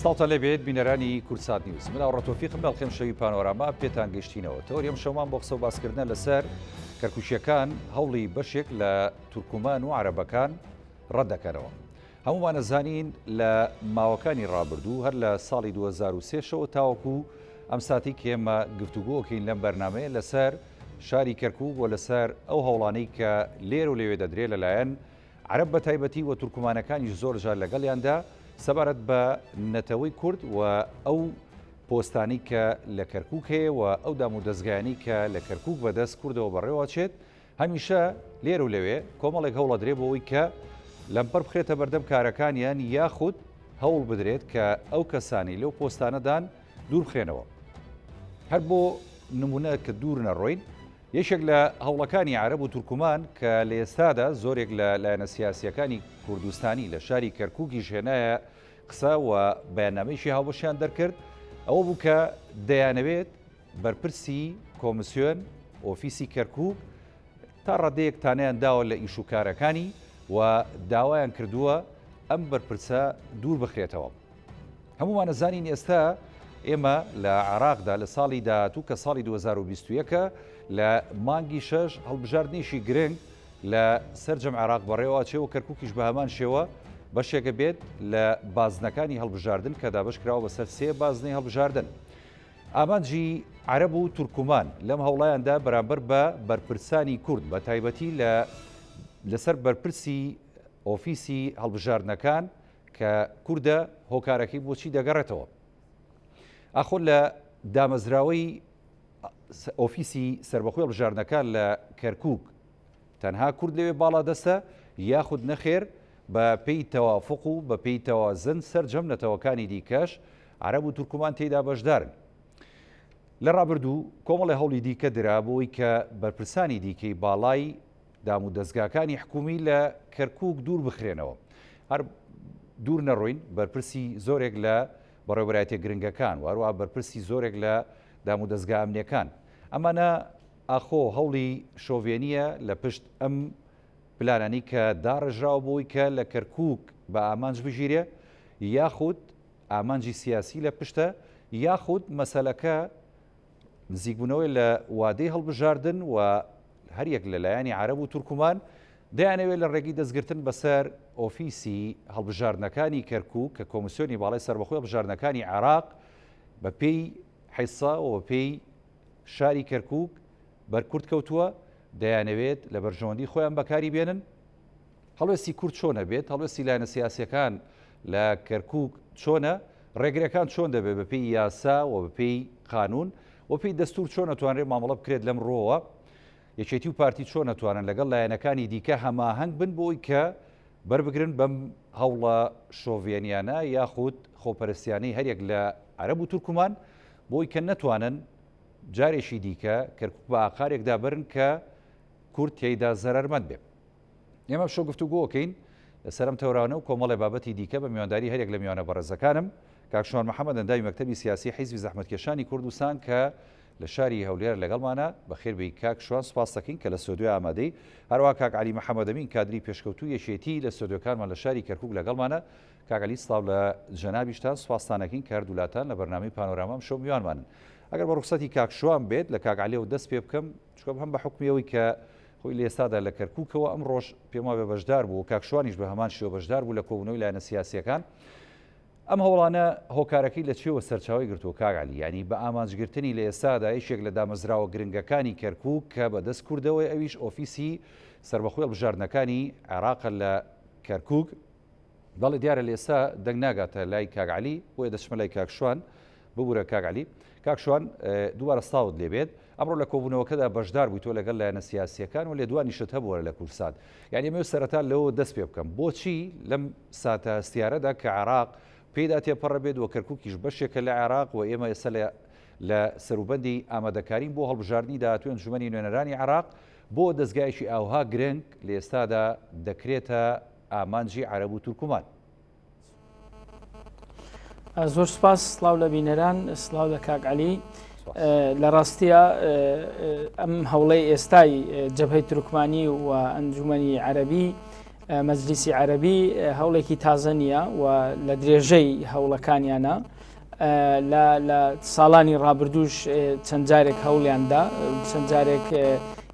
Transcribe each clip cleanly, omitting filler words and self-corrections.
سڵاوتان لێبێت بینەرانی کوردسات نیوز من ئاوڕە تۆفیقم لە ئەڵقەی شەوی پانۆراما پێتان گەشتینەوە تەوەری ئەم شەومان بۆ قسە و باسکردنە لەسەر کەرکوکیەکان هەوڵی بەشێک لە تورکمان و عەرەبەکان ڕەت دەکەنەوە هەموومان ئەزانین لە ماوەکانی ڕابردوو هەر لە ساڵی 2023 شەوە تاوەکو ئەم ساتی کە ئێمە گفتوگۆکەین لەم بەرنمەیە لەسەر شاری کەرکوک و لەسەر ئەو هەوڵانەی کە لێرە و لەوێ دەدرێت لەلایەن عەرەب بە تایبەتی و تورکمانەکانیش زۆر جار لەگەڵیاندا سەبارەت بە نەتەوەی کورد و ئەو پۆستانەی کە لە کەرکوک هەیە و ئەو دام و دەزگایانەی کە لە کەرکوک بەدەست کوردەوە بەڕێوەچێت هەمیشە لێرە و لەوێ کۆمەڵێک هەوڵەدرێ بۆ ئەوەی کە لەمپەر بخرێتە بەردەم کارەکانیان یاخود هەوڵ بدرێت کە ئەو کەسانی لەو پۆستانەدان دوور بخرێنەوە. هەر بۆ نمونە کە دوور نەڕۆین یەکێک لە هەوڵەکانی عەرەب و تورکمان کە لە ئێستادا زۆرێک لە لایەنە سیاسییەکانی کوردستانی لە شاری کەرکووکیش هێنایە قسە و بەیاننامەیەکی هاوبەشیان دەرکرد ئەوە بوو کە دەیانەوێت بەرپرسی کۆمسیۆن ئۆفیسی کەرکووک تا ڕادەیەک تانەیان داوە لە ئیش و کارەکانی و داوایان کردووە ئەم بەرپرسە دوور بخرێتەوە. هەموومان ئەزانین ئێستا ئێمە لە عێراقدا لە ساڵی داهاتوو کە ساڵی 2021 لە مانگی شەش هەڵبژاردنێکی گرنگ لە سەرجەم عێراق بەڕێوەچێ و کەرکووکیش بە هەمان شێوە بەشێکە بێت لە بازنەکانی هەڵبژاردن کە دابش کراوە بەسەر سێ بازنەی هەڵبژاردن. ئامانجی عەرەب و تورکمان لەم هەوڵیاندا بەرامبەر بە بەرپرسانی کورد بە تایبەتی لە لەسەر بەرپرسی ئۆفیسی هەڵبژاردنەکان کە کوردە هۆکارەکەی بۆچی دەگەڕێتەوە؟ ئاخۆ لە دامەزراوەی ئۆفیسی سەربەخۆی هەڵبژاردنەکان لە کەرکک تەنها کورد لەوێ باڵا دەستە یاخود نەخێر بە پێی تەوافق و بە پێی تەوازن سەرجەم نەتەوەکانی دیکەش عەرەب و تورکمان تێیدا بەشدارن. لە ڕابردوو کۆمەڵی هەوڵی دیکە درا بۆی کە بەرپرسانی دیکەی باڵای دامودەزگاکانی حکومی لە کەرکوک دوور بخرێنەوە. هەر دوور نەڕۆین بەرپرسی زۆرێک لە بەڕێوەبەرایەتیە گرنگەکان و هەروەها بەرپرسی زۆرێک لە دامودەزگا ئەمنیەکان. ئەمانە ئاخۆ هەوڵی شۆڤێنیە لە پشت ئەم پلانانەی کە داڕێژراوە بۆی کە لە کەرکوک بە ئامانج بگیرێ یاخود ئامانجی سیاسی لە پشتە یاخود مەسەلەکە نزیکبوونەوەی لە وادەی هەڵبژاردن و هەریەک لە لایەنی عەرەب و تورکمان دەیانەوێت لە ڕێگەی دەستگرتن بەسەر ئۆفیسی هەڵبژاردنەکانی کەرکوک کە کۆمیسیۆنی باڵای سەربەخۆی هەڵبژاردنەکانی عێراق بە پێی حیسە و بە پێی شاری کەرکوک بەر کورد کەوتووە دەیانەوێت لە بەرژەوەندی خۆیان بەکاری بێنن. هەڵوێستی کورد چۆنە بێت، هەڵوێستی لایەنە سیاسییەکان لە کەرکووک چۆنە، ڕێگرەکان چۆن دەبێت بەپێی یاسا و بەپێی قانوون و پێی دەستوور چۆن ئەتوانرێت مامەڵە بکرێت لەم ڕووەوە، یەکێتی و پارتی چۆن ئەتوانن لەگەڵ لایەنەکانی دیکە هەماهەنگ بن بۆی کە بەربگرن بەم هەوڵە شۆڤێنیانە یاخود خۆپەرستیانەی هەریەک لە عەرەب و تورکمان بۆی کە نەتوانن جارێکی دیکە کەرکوک بە ئاقارێکدا بەرن کە کورد تێیدا زەرەرمەند بێ. ئێمە شۆ گفتوگۆکەین لەسەر ئەم تەورانە و کۆمەڵێ بابەتی دیکە بە میوانداری هەریەک لە میوانە بەڕێزەکانم کاک شوان محەممەد ئەندامی مەکتەبی سیاسی حیزبی زەحمەتکێشانی کوردستان کە لە شاری هەولێر لەگەڵمانە بەخێربێی کاک شوان سوپاس دەکەین کە لە ستۆدیۆ ئامادەی هەروەها کاک عەلی محەممەدەمین کادری پێشکەوتوو یەکێتی لە ستۆدیۆکانمان لە شاری کەرکوک لەگەڵمانە کاک عەلی سڵاو لە جەنابیشتان سوپاستان ئەکەین کە هەردوولاتان لە بەرنامەی پانۆراما ئەمشەو میوانمانن ئەگەر بە ڕوخسەتی کاک شوان بێت لە کاک عەلیەوە دەست پێ بکەم چونکە هەم بە حوکمی ئەوەی کە خۆی لە ئێستادا لە کەرکووکەوە ئەمڕۆش پێم وابێ بەشدار بوو و کاک شوانیش بە هەمان شێوە بەشدار بوو لە کۆبوونەوەی لایەنە سیاسییەکان. ئەم هەوڵانە هۆکارەکەی لە چیەوە سەرچاوەی گرتووە کاک عەلی؟ یانی بە ئامانجگرتنی لە ئێستادا یەکێک لە دامەزراوە گرنگەکانی کەرکووک کە بە دەست کوردەوەیە ئەویش ئۆفیسی سەربەخۆی هەڵبژاردنەکانی عێراقە لە کەرکووک، بەڵێ دیارە لە ئێستا دەنگ ناگاتە لای کاک عەلی بۆیە دەچمە لای کاک شوان ببورە کاک عەلی کاک شوان دووبارە سڵاوت لێبێت ئەمڕۆ لە کۆبوونەوەکەدا بەشدار بووی تۆ لەگەڵ لایەنە سیاسیەکان و لێدوانیشت هەبووە لە کوردسات یعنی ئەمەوێ سەرەتا لەوە دەست پێ بکەم بۆچی لەم ساتە هەستیارەدا کە عێراق پێیدا تێپەڕە بێت و کەرکووکیش بەشێکە لە عێراق و ئێمە ئێستا لە لە سەروبەندی ئامادەکارین بۆ هەڵبژاردنی داهاتووی ئەنجومەنی نوێنەرانی عێراق بۆ دەزگایەکی ئاوها گرنگ لە ئێستادا دەکرێتە ئامانجی عەرەب و تورکمان. زۆر سپاس سڵاو لە بینەران سڵاو لە کاک عەلی لە ڕاستیە ئەم هەوڵەی ئێستای جەبهەی تورکمانی و ئەنجومەنی عەرەبی. مەجلیسی عەرەبی هەوڵێکی تازە نییە و لە درێژەی هەوڵەکانیانە لە ساڵانی ڕابردووش چەند جارێک هەوڵیاندا چەند جارێک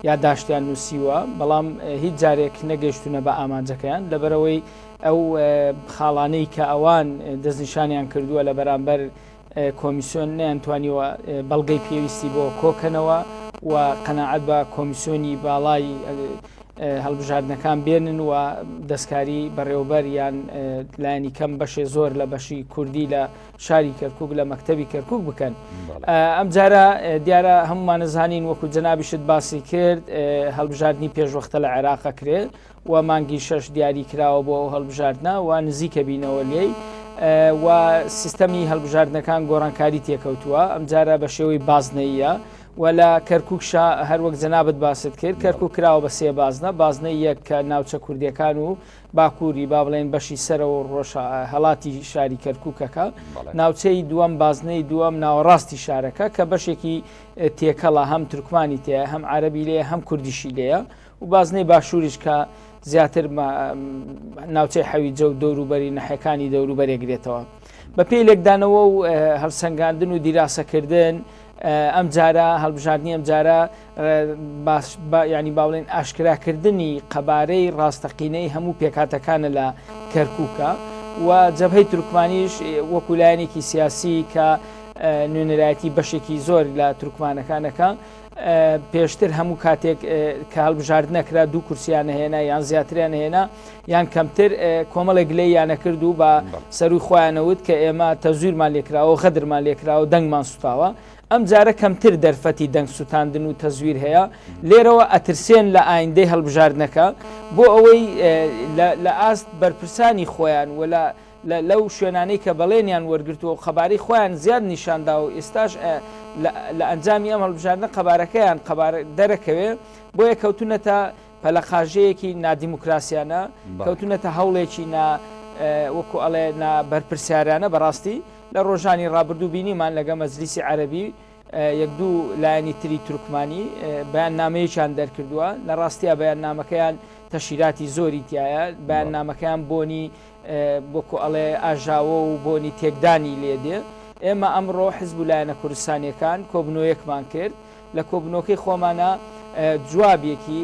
یاداشتیان نووسیوە بەڵام هیچ جارێک نەگەیشتونە بە ئامانجەکەیان لەبەرەوەی ئەو خاڵانەی کە ئەوان دەستنیشانیان کردووە لە بەرامبەر کۆمیسیۆن نەیانتوانیوە بەڵگەی پێویستی بۆ کۆکەنەوە و قەناعەت بە کۆمیسیۆنی باڵای هەڵبژاردنەکان بێنن و دەستکاری بەڕێوبەر یان لایەنی کەم بەشێ زۆر لە بەشی کوردی لە شاری کەرکک لە مەکتتەبی کەرکک بکەن ئەم جارە دیارە هەمومانە زانین وەکو جەنابیشت باسی کرد هەڵبژاردننی پێشوەختە لە عێراقە کرێت و مانگی شەش دیاری کراوە بۆ ئەو هەڵبژاردنە و نزیکە بینەوە لێی و سیستەمی هەڵبژاردنەکان گۆڕانکاری تێکەوتووە ئەمجارە بە شێوەی بازنەیە و لە کەرککشا هەروەک جەنابەت باست کرد کەرکک کراوە بە سێ بازنە بازنەی یەک کە ناوچە کوردیەکان و باکووری با بڵێن بەشی سەرەوە ڕۆژ هەڵاتی شاری کەرککەکە ناوچەی دووەم بازنەی دووەم ناوەڕاستی شارەکە کە بەشێکی تێکەڵە هەم تورکمانی تێ هەم عربی لێ هەم کوردیشی لێیە و بازنەی باشووریش کە زیاتر ناوچەی حەویجە و دەوروبەری نەحەکانی دەوروبەرێگرێتەوە. بە پێی لێکدانەوە و هەڵسەنگاندن و دیراسەکردن ئەم جارە هەڵبژاردننی ئەم جارە ینی باڵێن ئاشکراکردنی قەبارەی ڕاستەقینەی هەموو پێکاتەکانە لە کەرکووکە و جەبهەی تورکمانیش وەکو لایەنێکی سیاسی کە نوێنەرایەتی بەشێکی زۆر لە تورکمانەکانەکە پێشتر هەموو کاتێک کە هەڵبژاردنە کرا دوو کورسیان هێنا یان زیاتریان هێنا یان کەمتر کۆمەڵێک لێ یانە کرد و بە سەروی خۆیانەوت کە ئێمە تەزویرمان لێکراوە غەدرمان لێکراوە دەنگمان سوتاوە ئەم جارە کەمتر دەرفەتی دەنگ سوتاندن و تەزویر هەیە لێرەوە ئەترسێن لە ئایندەی هەڵبژاردنەکە بۆ ئەوەی لە ئاست بەرپرسانی خۆیان و لە لە لەو شوێنانەی کە بەڵێنیان وەرگرتووە و قەبارەی خۆیان زیاد نیشان داوە و ئێستاش لە لە ئەنجامی ئەم هەڵبژاردنە قەبارەکەیان قەبارە دەرەکەوێ بۆیە کەوتونەتە پەلەقاژەیەکی نادیموکراسیانە کەوتونەتە هەوڵێکی نا وەکو ئەڵێ نا بەرپرسیارانە بەڕاستی لە ڕۆژانی ڕابردوو بینیمان لەگە مەجلیسی عەرەبی یەک دوو لایەنی تری تورکمانی بەیاننامەیەکیان دەرکردووە لە ڕاستیا بەیاننامەکەیان تەشیراتی زۆری تایە بەیاننامەکەیان بۆنی وەکو ئەڵێ ئاژاوە و بۆنی تێکدانی لێ دێ. ئێمە ئەمڕۆ حزب و لایەنە کوردستانیەکان کۆبنەوەیەکمان کرد، لە کۆبنەوەکەی خۆمانا جوابێکی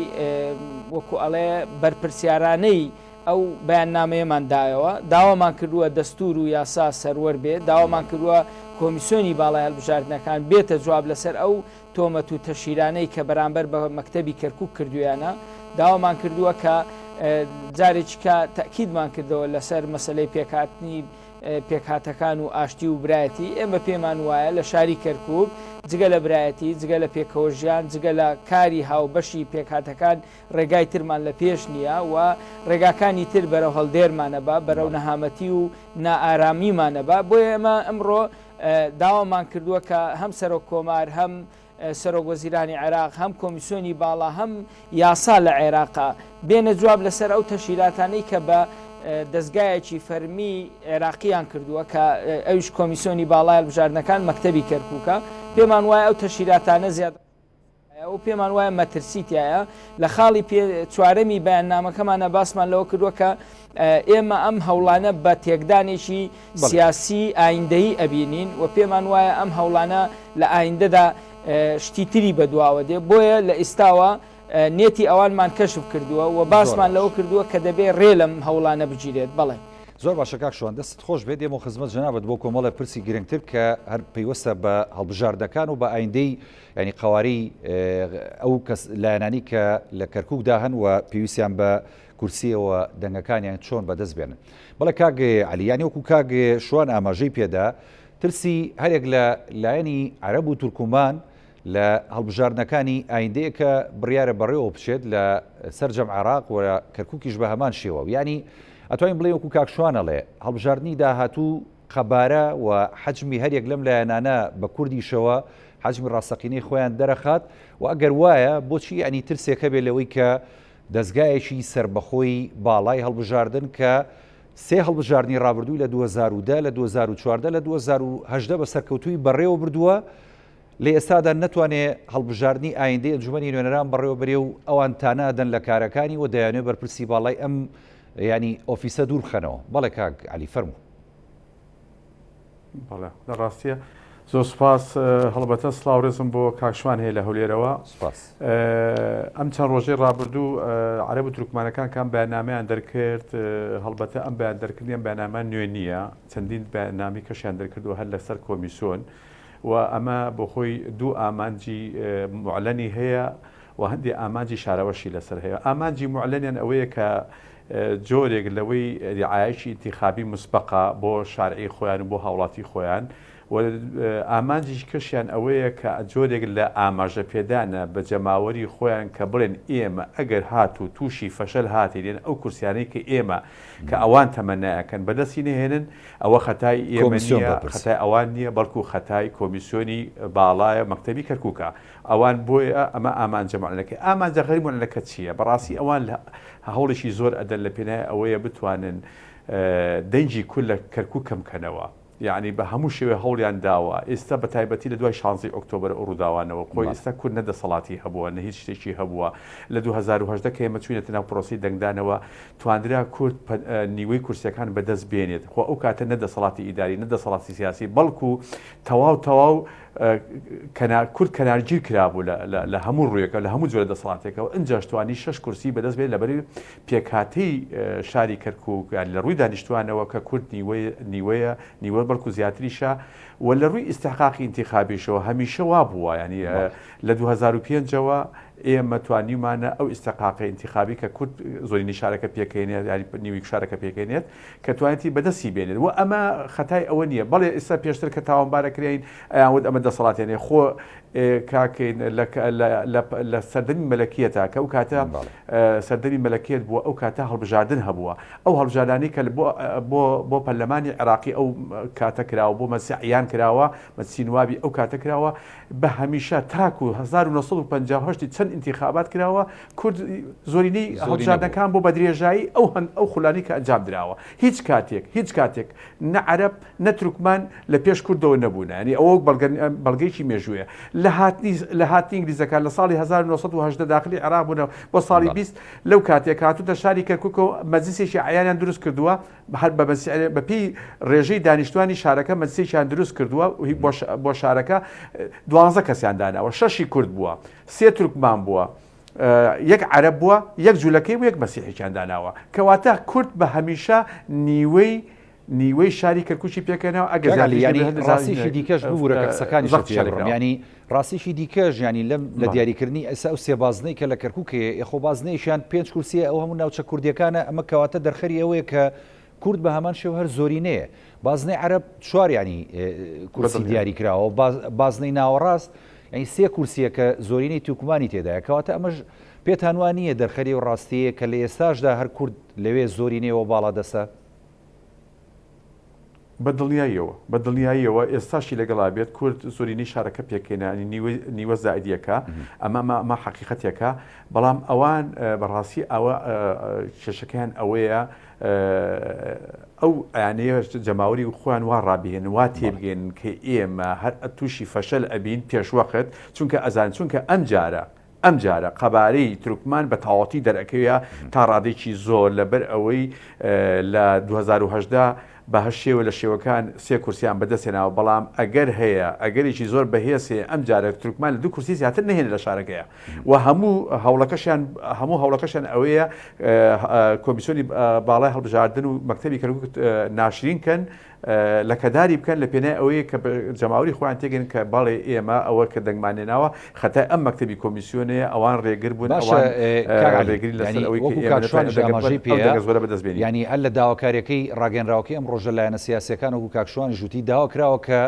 وەکو ئەڵێ بەرپرسیارانەی ئەو بەیاننامەیەمان دایەوە، داوامان کردووە دەستور و یاسا سەروەر بێ، داوامان کردووە کۆمیسیۆنی باڵای هەڵبژاردنەکان بێتە جواب لەسەر ئەو تۆمەت و تەشهیرانەی کە بەرامبەر بە مەکتەبی کەرکوک کردویانە، داوامان کردووە کە جارێکیکە تەئکیدمان کردەوە لەسەر مەسەلەی پێکهاتنی پێکهاتەکان و ئاشتی و برایەتی، ئێمە پێمان وایە لە شاری کەرکوک جگە لە برایەتی، جگە لە پێکەوەژیان، جگە لە کاری هاوبەشی پێکهاتەکان ڕێگای ترمان لە پێش نییە و ڕێگاکانی تر بەرەو هەڵدێرمانە با، بەرەو نەهامەتی و نائارامیمانە با، بۆیە ئێمە ئەمڕۆ داوامان کردووە کە هەم سەرۆک کۆمار، هەم سەرۆک وەزیرانی عێراق، هەم کۆمیسیۆنی باڵا، هەم یاسا لە عێراقا بێنە جواب لەسەر ئەو تەشهیراتانەی کە بە دەزگایەکی فەرمی عێراقیان کردووە کە ئەویش کۆمیسیۆنی باڵای هەڵبژاردنەکان مەکتەبی کەرکوکە. پێمان وایە ئەو تەشهیراتانە زیاد و پێمان وایە مەترسی تایە لە خاڵی پێ چوارەمی بەیاننامەکەمانە باسمان لەوە کردووە کە ئێمە ئەم هەوڵانە بە تێکدانێکی سیاسی ئایندەیی ئەبینین و پێمان وایە ئەم هەوڵانە لە ئایندەدا شتی تری بەدواوە دێ بۆیە لە ئیستاوە نێتی ئەوانمان کەشف کردووە و باسمان لەوە کردووە کە دەبێ ڕێ لەم هەوڵانە بگیرێت بەڵێ. زۆر باشە کاک شوان دەستت خۆش بێت دێمەوە خزمەت جەنابت بۆ کۆمەڵێ پرسی گرنگتر کە هەر پەیوەستە بە هەڵبژاردنەکان و بە ئایندەی یانی قەوارەی ئەو کەس لایەنانی کە لە کەرکوکدا هەن و پێویستیان بە کورسیەوە دەنگەکانیان چۆن بەدەست بێنن. بەڵێ کاک عەلی یانی وەکو کاک شوان ئاماژەی پێدا ترسی هەرێک لە لایەنی عەرەب و تورکمان لە هەڵبژاردنەکانی ئایندەیە کە بڕیارە بەڕێوە بچێت لە سەرجەم عێراق و کەرکوکیش بە هەمان شێوە یانی ئەتوانین بڵێین وەکو کاک شوان ئەڵێ هەڵبژاردنی داهاتوو قەبارە و حەجمی هەریەک لەم لایەنانە بە کوردیشەوە حەجمی ڕاستەقینەی خۆیان دەرەخات و ئەگەر وایە بۆچی یانی ترسێک هەبێ لەوەی کە دەزگایەکی سەربەخۆی باڵای هەڵبژاردن کە سێ هەڵبژاردنی ڕابردووی لە 2010 لە 2014 لە 2018 بە سەرکەوتووی بەڕێوە بردووە لە ئێستادا نەتوانێ هەڵبژاردنی ئایندەی ئەنجومەنی نوێنەران بەڕێوە بەرێ و ئەوان تانە ئەدەن لە کارەکانی و دەیانەوێ بەرپرسی باڵای ئەم. ینی ئۆفیسە دوور بخەنەوە. بەڵێ کاک عەلی فەرموو. بەڵێ لە ڕاستیە زۆر سوپاس هەڵبەتە سڵاو ڕێزم بۆ کاک شوان هەیە لە هەولێرەوە سوپاس. ئەم چەند ڕۆژەی ڕابردوو عەرەب و تورکمانەکان کام بەیاننامەیان دەرکرد هەڵبەتە ئەم بەیان دەرکردنی ئەم بەیاننامە نوێ نییە چەندین بەیاننامەی کەشیان دەرکردووە هەر لەسەر کۆمیسۆن و ئەمە بۆ خۆی دوو ئامانجی موعلەنی هەیە و هەندێ ئامانجی شاراوەشی لەسەر هەیە. ئامانجی موعلەنیان ئەوەیە کە جۆرێک لەوەی ریعایەکی ئینتیخابی موسبەقە بۆ شارعی خۆیان و بۆ هاوڵاتی خۆیان و ئامانجیش کەشیان ئەوەیە کە جۆرێک لە ئاماژە پێدانە بە جەماوەری خۆیان کە بڵێن ئێمە ئەگەر هاتوو تووشی فەشەل هاتین یان ئەو کورسیانەی کە ئێمە کە ئەوان تەمەنای ئەکەن بەدەستی نەهێنن ئەوە خەتای ئێمە نییە خەتای ئەوان نییە بەڵکو خەتای کۆمیسیۆنی باڵایە مەکتەبی کەرکوکە. ئەوان بۆیە ئەمە ئامانجە موعلنەکەی. ئامانجە غەیر موعلنەکە چییە؟ بەڕاستی ئەوان هەوڵێکی زۆر ئەدەن لە پێناوی ئەوەیە بتوانن دەنگی کورد لە کەرکوک کەم کەنەوە. یەعنی بە هەموو شێوەیە هەوڵیان داوە. ئێستا بە تایبەتی لە دوای شانزەی ئۆکتۆبەر ئەو ڕووداوانەوە خۆی ئێستا کورد نە دەسەڵاتی هەبووە نە هیچ شتێکی هەبووە. لە 2018 کە ئێمە چووینەتە ناو پرۆسەی دەنگدانەوە توانرا کورد نیوەی کورسیەکان بەدەست بێنێت. خۆ ئەو کاتە نە دەسەڵاتی ئیداری نە دەسەڵاتی سیاسی بەڵکو تەواو تەواو کورد کەنارگیر کرابوو لە هەموو ڕوویەکە لە هەموو جۆرە دەسەڵاتێکەوە ئنجاش توانی شەش کورسی بەدەست بێت لەبەری پێکهاتەی شاری کەرکوک یان لە ڕووی دانیشتوانەوە کە کورد نیوەیە نیوە بەڵکو زیاتریشە و لە ڕووی ئیستحقاقی ئینتیخابیشەوە هەمیشە وا بووە ینی لە 2005ەوە ئێمە توانیومانە ئەو ئیستحقاقی ئینتیخابی کە کورد زۆرینەی شارەکە پێکهێنێت یانی نیوی شارەکە پێکهێنێت کە توانیتی بەدەستی بێنێت و ئەمە خەتای ئەوە نییە بەڵێ ئێستا پێشتر کە تاوانبارە کرێین ئەیان وت ئەمە دەسەڵاتیان هەیە خۆ کاکەین لە سەردەمی مەلەکیەتە کە ئەو کاتە سەردەمی مەلەکیەت بووە ئەو کاتە هەڵبژاردن هەبووە ئەو هەڵبژاردانی کە بۆ بۆ پەرلەمانی عێراقی ئەو کاتە کراوە بۆ مەسیعیان کراوە مەجلسی نوابی ئەو کاتە کراوە بە هەمیشە تاکو 1958 چەند ئینتیخابات کراوە کورد زۆرینەی هەڵبژاردنەکان بۆ بە درێژایی ئەو هەند ئەو خولانەی کە ئەنجام دراوە هیچ کاتێک هیچ کاتێک نە عەرەب نە تورکمان لە پێش کوردەوە نەبوونە یانی ئەوە بەڵگە بەڵگەیەکی مێژوویە لە هاتنی لە هاتنی ئینگلیزەکان لە ساڵی 1918 داخلی عێراق بوونە بۆ ساڵی 20 لەو کاتێک هاتوونەتە شاری کەرکووکەوە مەجلسێکی عەیانیان دروست کردووە هەر بە بەپێی ڕێژەی دانیشتوانی شارەکە مەجلسێکیان دروست کردووە بۆ شارەکە دوانزە کەسیان داناوە شەشی کورد بووە سێ تورکمان بووە، یەک عەرەب بووە، یەک جولەکەی و یەک مەسیحێکیان داناوە. کەواتە کورد بە هەمیشە نیوەی نیوەی شاری کەرکوکی پێکهێناوە، ئەگەر کاک عەلی زیاتریش یانی نەبێت هەندێک ڕاستیشی دیکەش ببورە کە قسەکانیشت زەختیشیان پێ بڕم لێکراوە. یانی ڕاستیشی دیکەش یانی لەم لە بەڵێ. دیاریکردنی ئێستا ئەو سێ بازنەی کە لە کەرکوک هەیە ئێ خۆ بازنەیەکیان پێنج کورسیە ئەو هەموو ناوچە کوردیەکانە ئەمە کەواتە دەرخەری ئەوەیە کە کورد بە هەمان شێوە هەر زۆرینەیە. بازنەی عەرەب چوار یانی کورسی بەدڵنیایەوە. دیاری کراوە بازنەی ناوەڕاست یانی سێ کورسیە کە زۆرینەی تورکمانی تێدایە کەواتە ئەمەش پێتان وا نییە دەرخەری ئەو ڕاستیەیە کە لە ئێستاشدا هەر کورد لەوێ زۆرینەیە و باڵادەستە؟ بە دڵنیاییەوە، بە دڵنیاییەوە ئێستاشی لەگەڵا بێت کورد زۆرینەی شارەکە پێکهێنا یانی نیوەی نیوە زائد یەکە ئەمە ئەمە ئەمە حەقیقەتێکە بەڵام ئەوان بەڕاستی ئەوە کێشەکەیان ئەوەیە ئەو ئەیانەیە جەماوەری خۆیان وا ڕابهێنن وا تێبگەێنن کە ئێمە هەر تووشی فەشەل ئەبین پێشوەخت چونکە ئەزان چونکە ئەم جارە ئەم جارە قەبارەی تورکمان بە تەواوەتی دەرئەکەوێ تا ڕادەیەکی زۆر لەبەر ئەوەی لە 2018 بە هەر شێوە لە شێوەکان سێ کورسیان بەدەست هێناوە بەڵام ئەگەر هەیە ئەگەرێکی زۆر بەهێز هەیە ئەم جارە تورکمان لە دوو کورسی زیاتر نەهێنێ لە شارەکەیە و هەموو هەوڵەکەشیان هەموو هەوڵەکەشیان ئەوەیە کۆمیسیۆنی باڵای هەڵبژاردن و مەکتەبی کەرکوک ناشرین کەن لەکەداری بکەن لە پێنای ئەوەیە کە جەماوەری خۆیان تێگەن کە بەڵێ ئێمە ئەوە کە دەنگمان نێناوە خەتای ئەم مەکتەبی کۆمیسیۆنەیە ئەوان ڕێگر بوون باشە ئەوان کاک عەلی ڕێگری لەسەر یانی ئەوەی کە وەکو ئێمە کاک نەتوانین شوانیش ئەو دەنگە ئاماژەی ئەو پێیە دەنگە زۆرە بەدەست بێنین. یانی هەر لە داواکاریەکەی ڕاگەنراوەکەی ئەم ڕۆژە لایەنە سیاسیەکان وەکو کاک شوانیش وتی داوا کراوە کە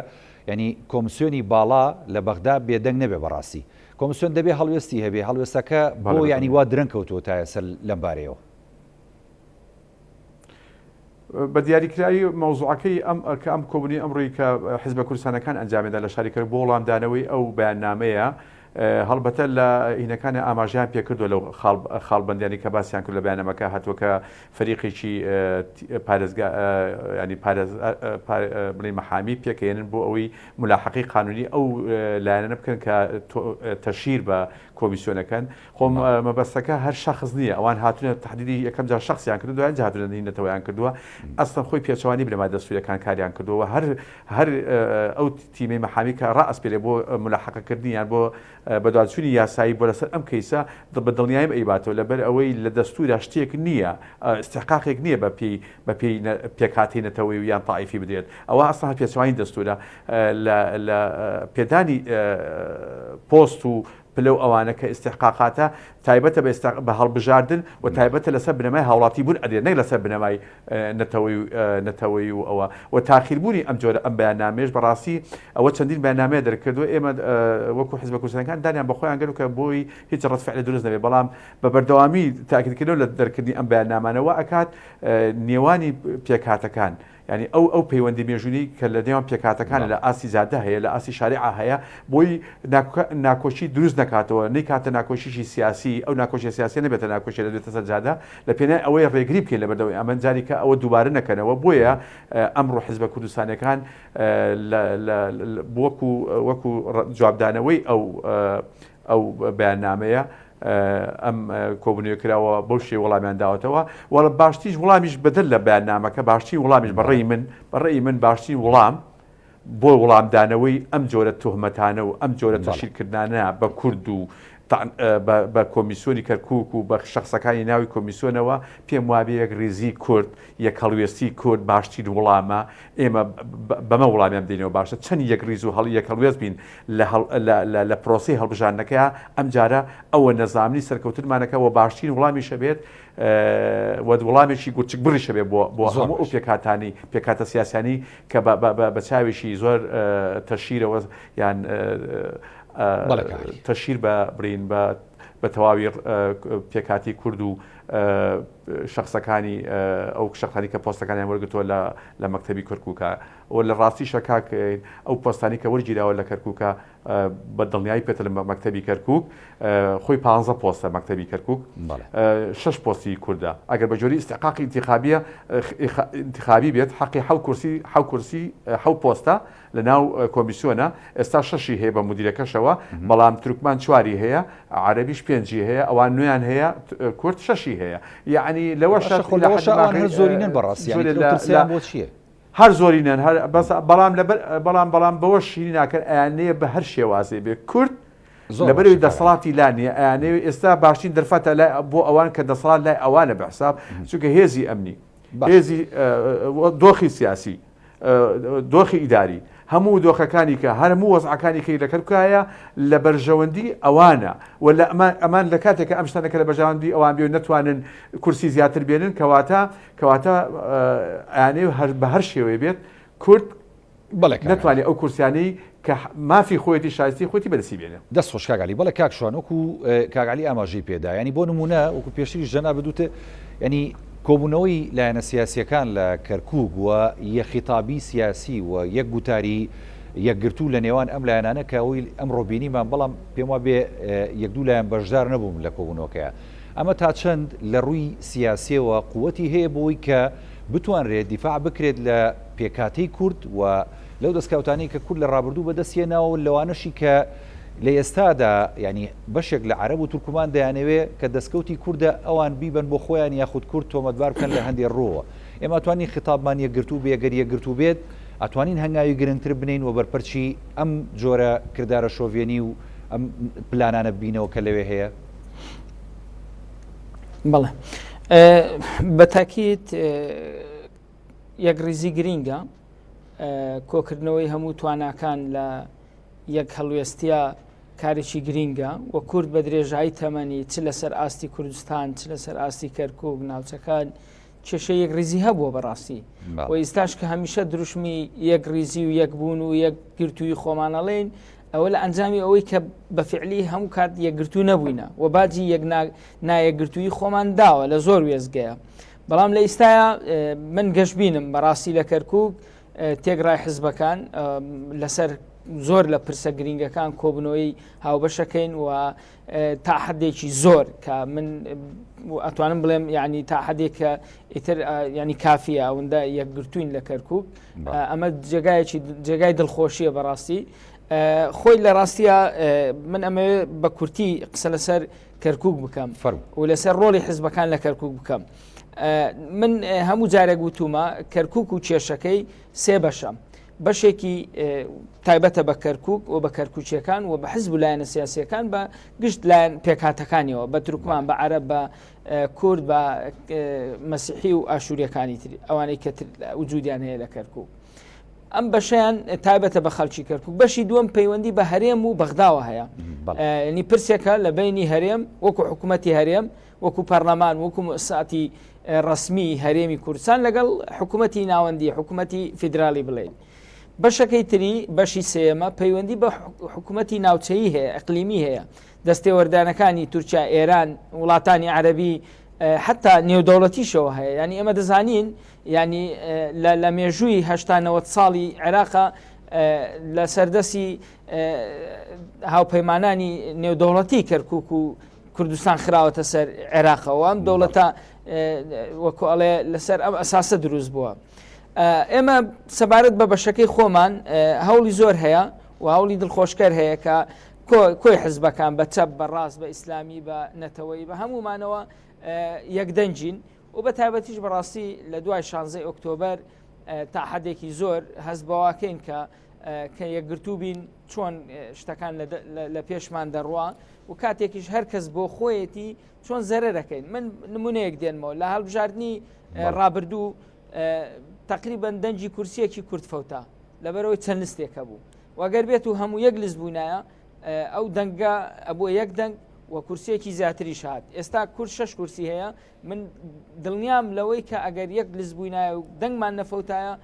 یانی کۆمسیۆنی باڵا لە بەغدا بێدەنگ نەبێ بەڕاستی کۆمسیۆن دەبێ هەڵوێستی هەبێ هەڵوێستەکە بەڵێ بۆ یانی وا بەدڵنیایەوە. درەنگ کەوتووە تا ئێستا لەم بارەیەوە؟ بە دیاریکراوی مەوزوعەکەی ئەم کە ئەم کۆبوونەوەی ئەمڕۆی کە حیزبە کوردستانەکان ئەنجامیدا لە شاری کەرکوک بۆ وەڵامدانەوەی ئەو بەیاننامەیە هەڵبەتە لە هینەکانی ئاماژەیان پێکردووە لەو خاڵبەندیانی کە باسیان کرد لە بەیاننامەکە هاتووە کە فەریقێکی پارێزگا ینی پارێز بڵێین مەحامی پێکهێنن بۆ ئەوەی ملاحەقەی قانونی ئەو لایەنانە بکەن کە تەشهیر بە کۆمیسیۆنەکەن خۆم مەبەستەکە هەر شەخس نییە ئەوان هاتوونە تەحدیدی یەکەم جار شەخسیان کردو دوایین جار هاتوونە نەتەوەیان کردووە ئەسڵەن خۆی پێچەوانی بنەما دەستووریەکان کاریان کردووە هەر هەر ئەو تیمەی مەحامی کە ڕائەسپێرێ بۆ ملاحەقەکردنی یان بۆ بەدوادچوونی یاسایی بۆ لەسەر ئەم کەیسە بە دڵنیایم ئەیباتەوە لەبەر ئەوەی لە دەستوورا شتێک نییە ئیستحقاقێک نییە بە پێی بە پێی پێکهاتەی نەتەوەی و یان تائیفی بدرێت ئەوە ئەسڵەن هەر پێچەوانی دەستوورە لە لە پێدانی پۆست و پلە و ئەوانە کە ئیستحقاقاتە تایبەتە بە بە هەڵبژاردن و تایبەتە لەسەر بنەمای هاوڵاتی بوون ئەدرێت نەک لەسەر بنەمای نەتەوەی نەتەوەی و ئەوە و تاخیربوونی ئەم جۆرە ئەم بەیاننامەیەش بەڕاستی ئەوە چەندین بەیاننامەیە دەرکردووە ئێمە وەکو حزبە کوردستانەکان دانیان بە خۆیان گەرو کە بۆی هیچ ڕەد فعل دروست نەبێت بەڵام بە بەردەوامی تاکیدکردنەوە لە دەرکردنی ئەم بەیاننامانە وا ئەکات نێوانی پێکهاتەکان یانی ئەو ئەو پەیوەندی مێژوویی کە لە نێوان پێکهاتەکانە لە ئاستی جادە هەیە لە ئاستی شاریعە هەیە بۆی ناکۆکی دروست نەکاتەوە نەیکاتە ناکۆکیی سیاسی ئەو ناکۆکیە سیاسیە نەبێتە ناکۆکی دەبێتە سەر جادە لە پێناوی ئەوەی ڕێگری بکەین لە بەردەوەی ئەمە جاری کە ئەوە دووبارە نەکەنەوە بۆیە ئەمڕۆ حزبە کوردستانیەکان وەکو وەکو جوابدانەوەی ئەو ئەو بەیاننامەیە ئەم کۆبوونەوە کراوە بەو شێوە وەڵامیان داوەتەوە وە باشتریش وڵامیش بەدەر لە بەیاننامەکە باشترین وڵامیش بەڕێی من بەڕێی من باشترین وڵام بۆ وڵامدانەوەی ئەم جۆرە تهمەتانە و ئەم جۆرە تەشیرکردانە بە کورد و بە کۆمیسیۆنی کەرکک و بە شخصەکانی ناوی کۆمیسیۆنەوە پێم وابێ یەک ریزی کورد یەک هەڵوێستی کورد باشترین وڵامە ئێمە بەمە وڵامیان بدەینەوە باشە چەند یەک ریز و هەڵ یەک هەڵوێست بین لە پرۆسەی هەڵبژاردنەکەیا ئەمجارە ئەوە نەزامنی سەرکەوتنمانەکە وە باشترین وڵامیشە بێت وە وڵامێکی گورچک بڕیشە بێت بۆ بۆ هەموو ئەو پێکهاتانی پێکهاتە سیاسیانی کە بە چاوێکی زۆر تەشیرەوە یان تەشیر بە برین بە بە تەواوی پێکاتی کورد و شخصەکانی ئەو شخصانی کە پۆستەکانیان وەرگتووە لە لە مەکتەبی کەرکووکە و لە ڕاستیشە کاک ئەو پۆستانی کە وەرگیراوە لە کەرکووکە بە دڵنیایی پێتە لە مەکتەبی کەرکووک خۆی پ پۆستە مەکتەبی کەرکووک شش پۆستی کوردە ئەگەر بە جۆری ئیستحقاقی ئینتیخابیە ئینتیخابی بێت حەقی حەو کورسی حەو کورسی حەو پۆستە لە ناو کۆمیسیۆنە ئێستا شەشی هەیە بە مدیرەکەشەوە بەڵام تورکمان چواری هەیە عەرەبیش پێنجی هەیە ئەوان نوێیان هەیە کورد شەشی هەیە یعنی لەوەش هەر زۆرینەن بەڕاستی بۆ چییە؟ هەر زۆرینەن هەر بەس بەڵام لەبەر بەڵام بەڵام بەوەش شیری ناکەن ئەیانەیە بە هەر شێوازێ بێ کورد لەبەرەوەی دەسەڵاتی لا نییە ئەیانەوێ ئێستا باشترین دەرفەتە لای بۆ ئەوان کە دەسەڵات لای ئەوانە بە حساب چونکە هێزی ئەمنی هێزی دۆخی سیاسی دۆخی ئیداری هەموو دۆخەکانی کە هەرموو وەزعەکانی کەی لە کەرکایە لە بەرژەوەندی ئەوانە و لە ئەمان لە کاتێک ئەم شتانە کە لە بەرژەوەندی ئەوان بێ نەتوانن کورسی زیاتر بێنن کەواتە کەواتە ئەیانەوێ هەر بە هەر شێوەیە بێت کورد بەڵێ کاک عەلی. نەتوانێ ئەو کورسیانەی کە مافی خۆیەتی شایستەی خۆیەتی بەدەستی بێنێ. دەست خۆش کاک عەلی. بەڵێ کاک شوان وەکو کاک عەلی ئاماژەی پێ دا یانی بۆ نموونە وەکو پێشتریش جەنابت وتت یانی کۆبوونەوەی لایەنە سیاسییەکان لە کەرکووک و یەک خیتابی سیاسی و یەک گوتاری یەکگرتوو لە نێوان ئەم لایەنانە کە ئەوەی ئەمڕۆ بینیمان بەڵام پێم وابێ یەک دوو لایەن بەشدار نەبوون لە کۆبوونەوەکەیا ئەمە تا چەند لە ڕووی سیاسیەوە قوتی هەیە بۆی کە بتوانرێت دیفاع بکرێت لە پێکهاتەی کورد و لەو دەستکەوتانەی کە کورد لە ڕابردوو بەدەست هێناوە و لەوانەشی کە لە ئێستادا یانی بەشێک لە عەرەب و تورکمان دەیانەوێ کە دەستکەوتی کوردە ئەوان بیبەن بۆ خۆیان یاخود کورد تۆمەتبار بکەن لە هەندێ ڕووەوە ئێمە ئەتوانین خیتابمان یەکگرتوو بێ گەر یەکگرتوو بێت ئەتوانین هەنگاوی گرنگتر بنێین و بەرپەرچی ئەم جۆرە کردارە شۆڤێنی و ئەم پلانانە ببینەوە کە لەوێ هەیە. بەڵێ بە تاکیت یەکڕیزی گرینگە کۆکردنەوەی هەموو تواناکان لە یەک هەڵوێستە کارێکی گرینگە و کورد بە درێژایی تەمەنی چ لەسەر ئاستی کوردستان چ لەسەر ئاستی کەرکک ناوچەکان کێشە یەک ریزی هەبووە بەڕاستی و ئیستاش کە هەمیشە دروشمی یەک ریزی و یەک بوون و یەک گرتووی خۆمانەڵێن ئەوە لە ئەنجامی ئەوەی کە بە فعلی هەموو کات یەکگرتوو نەبووینە و باجی یەک نایەکگرتووی خۆمان داوە لە زۆر وێزگەیە بەڵام لە ئیستایا من گەشببینم بەڕاستی لە کەرکک تێگرای حزبەکان لەسەر زۆر لە پرسە گرنگەکان کۆبنەوەی هاوبەشەکەین و تا حدێکی زۆر کە من ئەتوانم بڵێم یعنی تا حدێک کە ئیتر ینی کافیە ئەوەندە یەکگرتوین لە کەرکک ئەمە جێگایەکی جێگای دڵخۆشیە بەڕاستی. خۆی لە ڕاستیە من ئەمەوێ بە کورتی قسە لەسەر کەرکک بکەم و لەسەر ڕۆڵی حزبەکان لە کەرکک بکەم من هەموو جارێک وتومە کەرکک و کێشەکەی سێ بەشە بەشێکی تایبەتە بە کەرکک و بە کەرکوچیەکان و بە حزب و لایەنە سیاسەکان بە گشت لایەن پێکهاتەکانیەوە بە تورکمان بە عەرەب بە کورد بە مەسیحی و ئاشووریەکانی تر ئەوانەی کە وجودیان هەیە لە کەرکک ئەم بەشیان تایبەتە بە خەڵکی کەرکک بەشی دووەم پەیوەندی بە هەرێم و بەغداوە هەیە ینی پرسێکە لە بینی هەرێم وەکو حکوومەتی هەرێم وەکو پەرلەمان وەکو موساتی ڕسمی هەرێمی کوردستان لەگەڵ حکوومەتی ناوەندی حکوومەتی فیدرالی بڵێن بەشەکەی تری بەشی سێمە پەیوەندی بە حکوومەتی ناوچەیی هەیە ئەقلیمی هەیە دەستێوەردانەکانی تورکیا، ئێران، وڵاتانی عەرەبی حتا نێودەوڵەتیشەوە هەیە ینی ئێمە دەزانین ینی لە مێژووی هشتا نەوەد ساڵی عێراقا لە سەردەسی هاوپەیمانانی نێودەوڵەتی کەرکک و کوردستان خراوەتە سەر عێراقەوە ئەم دەوڵەتە وەکو ئەڵێ لەسەر ئەم ئەساسە دروست بووە. ئێمە سەبارەت بە بەشەکەی خۆمان هەوڵی زۆر هەیە و هەوڵی دڵخۆشکەر هەیە کە کۆی حزبەکان بە چەپ بە ڕاست بە ئیسلامی بە نەتەوەیی بە هەموومانەوە یەکدەنگین و بە تایبەتیش بەڕاستی لە دوای شانزەی ئۆکتۆبەر تا حدێکی زۆر هەست بەواکەین کە کە یەکگرتوو بین چۆن شتەکان لە پێشمان دەڕوا و کاتێکیش هەر کەس بۆ خۆیەتی چۆن زەرەرەکەین من نمونەیەک دێنمەوە لە هەڵبژاردننی ڕابردوو تقریبان دەنگی کورسیەکی کورد فەوتا لەبەرەوەی چەند لستێک هەبوو وەگەر بێت و هەموو یەک لست بوونایە ئەو دەنگە ئەبووە یەک دەنگ و کورسیەکی زیاتریش هات ئێستا کورد شش کورسی هەیە من دڵنیام لەوەی کە ئەگەر یەک لست بووینایە و دەنگمان نەفەوتایە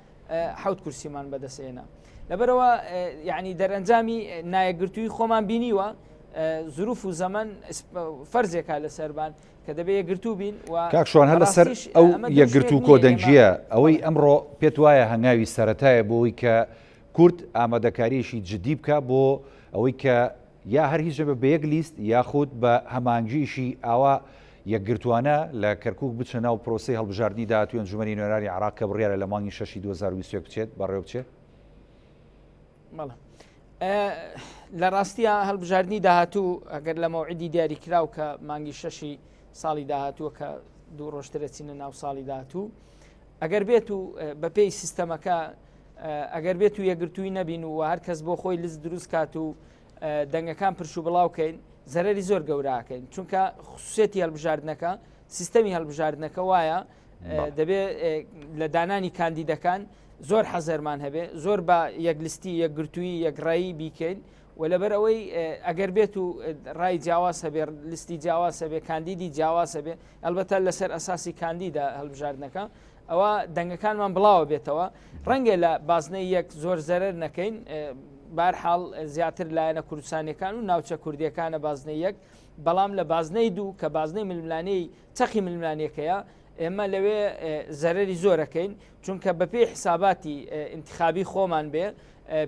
حوت کورسیمان بەدەستێنا لەبەرەوە یعنی دەرەنجامی نایەکگرتووی خۆمان بینیوە زروف و زەمن فەرزێکا لەسەربان کە دەبێ یەکگرتوو بین و کاک شوان هەر لەسەر ئەو یەکگرتوو کۆدەنگییە ئەوەی ئەمڕۆ پێت وایە هەنگاوی سەرەتایە بۆ ئەوەی کە کورد ئامادەکارییەکی جدی بکا بۆ ئەوەی کە یا هەر هیچ نەبێت بە یەک لیست یاخود بە هەماهەنگییەکی ئاوا یەکگرتووانە لە کەرکووک بچنە ناو پرۆسەی هەڵبژاردنی داهاتووی ئەنجومەنی نوێنەرانی عێراق کە بڕیارە لە مانگی شەشی 2021 بچێت بەڕێوە بچێت؟ بەڵێ لە ڕاستیە هەڵبژاردننی داهاتوو ئەگەر لە مەوعیدی دیاریکراو کە مانگی شەشی ساڵی داهاتووە کە دوو ڕۆژترە چینە ناو ساڵی داهاتوو ئەگەر بێت و بەپێی سیستەمەکە ئەگەر بێت و یەگرتووی نەبین و هەر کەس بۆ خۆی لز دروست کات و دەنگەکان پرش و بڵاوکەین زەرری زۆر گەوراکەین چونکە خصوصێتی هەڵبژاردنەکە سیستەمی هەڵبژاردنەکە وایە دەبێ لە دانانی کاندیدەکان زۆر حەزەرمان هەبێ زۆر بە یەکلستی یەکگرتووی یەکڕایی بیکەین و لەبەر ئەوەی ئەگەر بێت و ڕای جیاواز هەبێ لستی جیاواز هەبێ کاندیدی جیاواز هەبێ ئەلبەتە لەسەر ئەساسی کاندیدا هەڵبژاردنەکە ئەوە دەنگەکانمان بڵاوە بێتەوە ڕەنگە لە بازنەی یەک زۆر زەرەر نەکەین بارحاڵ زیاتر لایەنە کوردستانیەکان و ناوچە کوردیەکانە بازنەی یەک بەڵام لە بازنەی دوو کە بازنەی ململانێی چەقی ململانێکەیە ئێمە لەوێ زەرەری زۆرەکەین چونکە بەپێی حساباتی انتخابی خۆمان بێ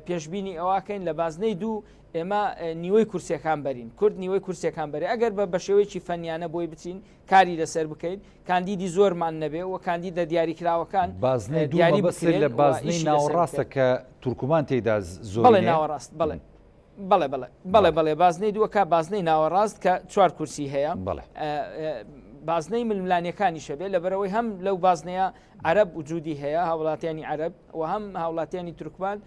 پێشبینی ئەوواکەین لە بازنەی دوو ئێمە نیوەی کورسیەکان بەرین کورد نیوەی کورسیەکان بەرێ ئەگەر بە بەشێوەیەکی فەنیانە بۆی بچین کاری لەسەر بکەین کاندیدی زۆرمان نەبێ و کاندیدە دیاریکراوەکان بازنەی دیاری بکرێن لە بازنەی ناوەڕاستە کە تورکمان تێدا زۆر بەڵێ ناوەڕاست بەڵێ بەڵێ بەڵێ بەڵێ بەڵێ بازنەی دووەکە بازنەی ناوەڕاست کە چوار کورسی هەیە بازنەی ململانیەکانیشە بێ لەبەرەوەی هەم لەو بازنەیە عەرب وجودی هەیە هاوڵاتیانی عەرب و هەم هاوڵاتیانی تورکمان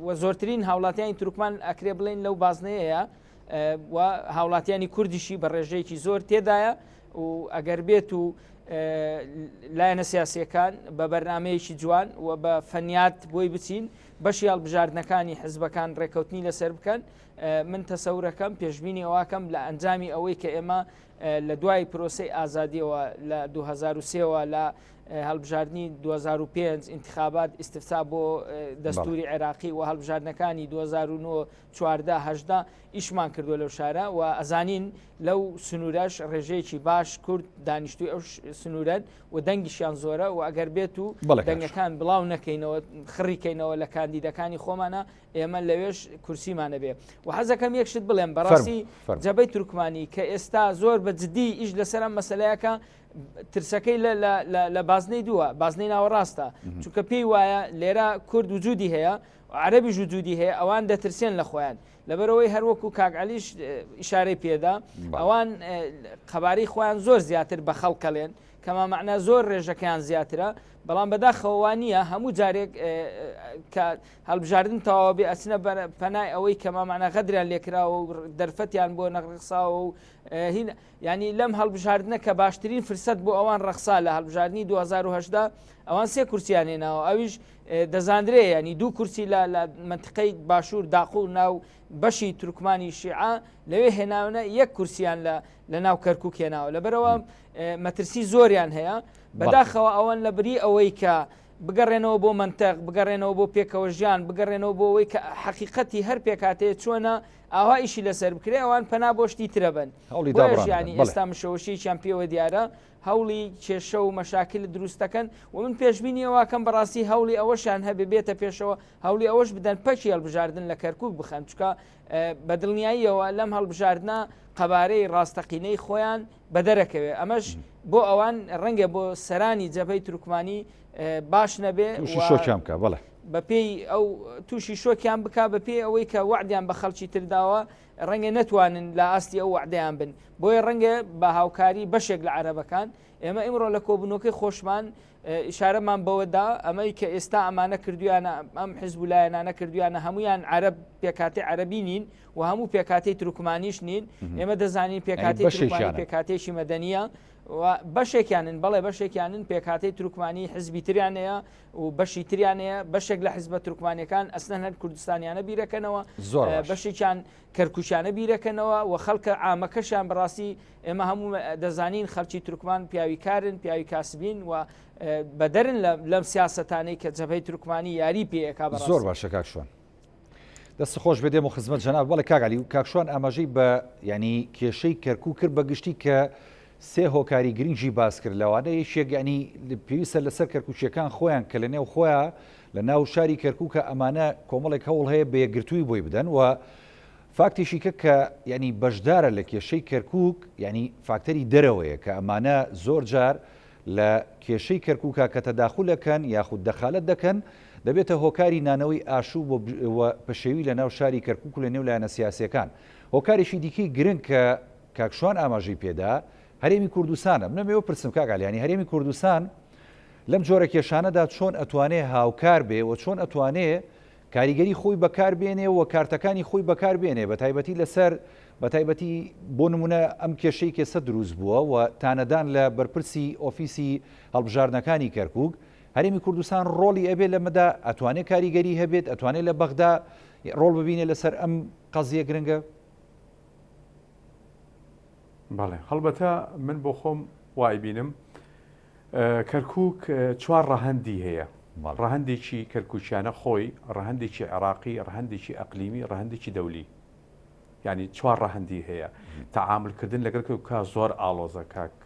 و زۆرترین هاوڵاتیانی تورکمان ئەکرێ بڵێن لەو بازنەیە و هاوڵاتیانی کوردیشی بە ڕێژەیەکی زۆر تێدایە و ئەگەر بێت و لایەنە سیاسیەکان بە بەرنمەیەکی جوان و بە فەنیات بۆی بچین بەشی هەڵبژاردنەکانی حزبەکان ڕێکەوتنی لەسەر بکەن من تەسەورەکەم پێشبینی ئەوواکەم لە ئەنجامی ئەوەی کە ئێمە لە دوای پرۆسی ئازادیەوە لە 2023ەوە لە هەڵبژاردننی 2005 انتخابات ئیسفتاح بۆ دەستوری عێراقی و هەڵبژاردنەکانی 2009 14 هەشدا ئیشمان کردووە لەو شارە و ئەزانین لەو سنوورەش ڕێژەیەکی باش کورد دانیشتوی ئەو سنوورەن و دەنگیشیان زۆرە و ئەگەر بێت و دەنگەکان بڵاو نەکەینەوە خڕیکەینەوە لە کاندیدەکانی خۆمانە ئێمە لەوێش کورسیمانە بێ و حەزەکەم یەک شت بڵێم بەڕاستی جەبەی تورکمانی کە ئێستا زۆر بە جدی ئیش لەسەر ئەم مەسلەیەکە ترسەکەی لە بازنەی دووە بازنەی ناوەڕاستە چونکە پێی وایە لێرە کورد وجودی هەیە عەرەبیش وجودی هەیە ئەوان دەترسێن لە خۆیان لەبەرئەوەی هەروەکو کاک عەلیش ئیشارەی پێدا ئەوان قەبارەی خۆیان زۆر زیاتر بە خەڵکەڵێن کەما مەعنا زۆر ڕێژەکەیان زیاترە بەڵام بەداخەوە وا نییە هەموو جارێک کە هەڵبژاردن تەواوە بێ ئەچنە پەنای ئەوەی کەما مەعنا غەدریان لێکراوە و دەرفەتیان بۆ نەڕەخساوە و هین ینی لەم هەڵبژاردنە کە باشترین فرسەت بۆ ئەوان ڕەخسا لە هەڵبژاردنی 2010 ئەوان سێ کورسیان هێناوە ئەویش دەزاندرێ ینی دوو کورسی لە لە منتیقەی باشوور داقوڵ ناو بەشی تورکمانی شیعە لەوێ هێناونە یەک کورسیان لە لە ناو کەرکک هێناوە لەبەرەوە مەترسی زۆریان هەیە بەداخەوە ئەوەن لە بری ئەوەی کە بگەڕێنەوە بۆ مەنتەق بگەڕێنەوە بۆ پێکەوە ژیان بگەڕێنەوە بۆ ئەوەی کە حەقیقەتی هەر پێکاتەیە چۆنە ئاوا ئیشی لەسەر بکرێ ئەوان پەنا بۆ شتی ترەبن هەوڵی ژیانی ئێستا مشەوەشییان پێوە دیارە هەوڵی کێشە و مەشاکل دروست دەکەن و من پێشبینی ئەوەکەم بەڕاستی هەوڵی ئەوەشیان هەبێ بێتە پێشەوە هەوڵی ئەوەش بدەن پەکی هەڵبژاردن لە کەرکک بخەن چکە بە دڵنیاییەوە لەم هەڵبژاردنە قەبارەی ڕاستەقینەی خۆیان بەدەرەکەوێ ئەمەش بۆ ئەوان ڕەنگە بۆ سەرانی جەبەی تورکمانی باش نەبێ شۆکیان بکە بەڵێ بەپێی ئەو تووشی شۆکیان بک بەپێی ئەوەی کە وەعدیان بە خەڵکی ترداوە ڕەنگە نەتوانن لە ئاستی ئەو وەعدەیان بن بۆیە ڕەنگە بە هاوکاری بەشێک لە عەرەبەکان ئێمە ئیمڕۆ لە کۆبوونەوەکەی خۆشمان ئیشارەمان بەوەدا ئەمەی کە ئێستا ئەمانە کردویانە ئەم حزب و لایەنانە کردویانە هەمویان عەرەب پێکاتی عەرەبی نین و هەموو پێکاتی تورکمانیش نین ئێمە دەزانین پێکاتی بەشێکیان پێکاتێکی مەدەنیە و بەشێکیانن بەڵێ بەشێکیانن پێکاتی تورکمانی حزبی تریان هەیە و بەشی تریان هەیە بەشێک لە حزبە تورکمانەکان ئەسلەن هەر کوردستانیانە بیرەکەنەوە زۆر بەشێکیان کەرکوکیانە بیرەکەنەوە و خەڵکە عامەکەشیان بەڕاستی ئێمە هەموو دەزانین خەڵکی تورکمان پیاوی کارن پیاوی کاسبین و بەدەرن لەم سیاسەتانەی کە جەبهەی تورکمانی یاری پێ ئەکا بەڕاستی. زۆر باشە کاک شوان. دەست خۆش بێ دێم و خزمەت جەناب بەڵێ کاک عەلی و کاک شوان ئاماژەی بە یعنی کێشەی کەرکوک کرد بە گشتی کە سێ هۆکاری گرنگی باس کرد لەوانە یەکێک یعنی پێویستە لەسەر کەرکوکیەکان خۆیان کە لە نێو خۆیان لە ناو شاری کەرکوکە ئەمانە کۆمەڵێک هەوڵ هەیە بە یەکگرتووی بۆی بدەن و فاکتێکی کە کە یعنی بەشدارە لە کێشەی کەرکوک یعنی فاکتەری دەرەوەیە کە ئەمانە زۆر جار لە کێشەی کەرکوکا کە تەداخول ئەکەن یاخود دەخالەت دەکەن دەبێتە هۆکاری نانەوەی ئاشوب و پەشێوی لە ناو شاری کەرکوک و لە نێو لایەنە سیاسیەکان. هۆکارێکی دیکەی گرنگ کە کاک شوان ئاماژەی پێدا هەرێمی کوردستانە. من ئەمەوێ بپرسم کاک عەلی یانی هەرێمی کوردستان لەم جۆرە کێشانەدا چۆن ئەتوانێ هاوکار بێ و چۆن ئەتوانێ کاریگەری خۆی بەکار بێنێ و کارتەکانی خۆی بەکار بێنێ بەتایبەتی لەسەر بەتایبەتی بۆ نمونە ئەم کێشەی کێسە دروست بووە و تانەدان لە بەرپرسی ئۆفیسی هەڵبژاردنەکانی کەرکک هەرێمی کوردستان ڕۆڵی ئەبێ لەمەدا ئەتوانێ کاریگەری هەبێت ئەتوانێت لە بەغدا ڕۆڵ ببینێ لەسەر ئەم قەزیە گرنگە؟ بەڵێ هەڵبەتە من بۆ خۆم وایبینم کەرکوک چوار ڕەهەندی هەیە، ڕەهەندێکی کەرکوکیانە خۆی، ڕەهەندێکی عێراقی، ڕەهەندێکی ئەقلیمی، ڕەهەندێکی دەولی. یانی چوار ڕەهەندی هەیە. تەعامول کردن لەگەڵ کەرکوکا زۆر ئاڵۆزە کاک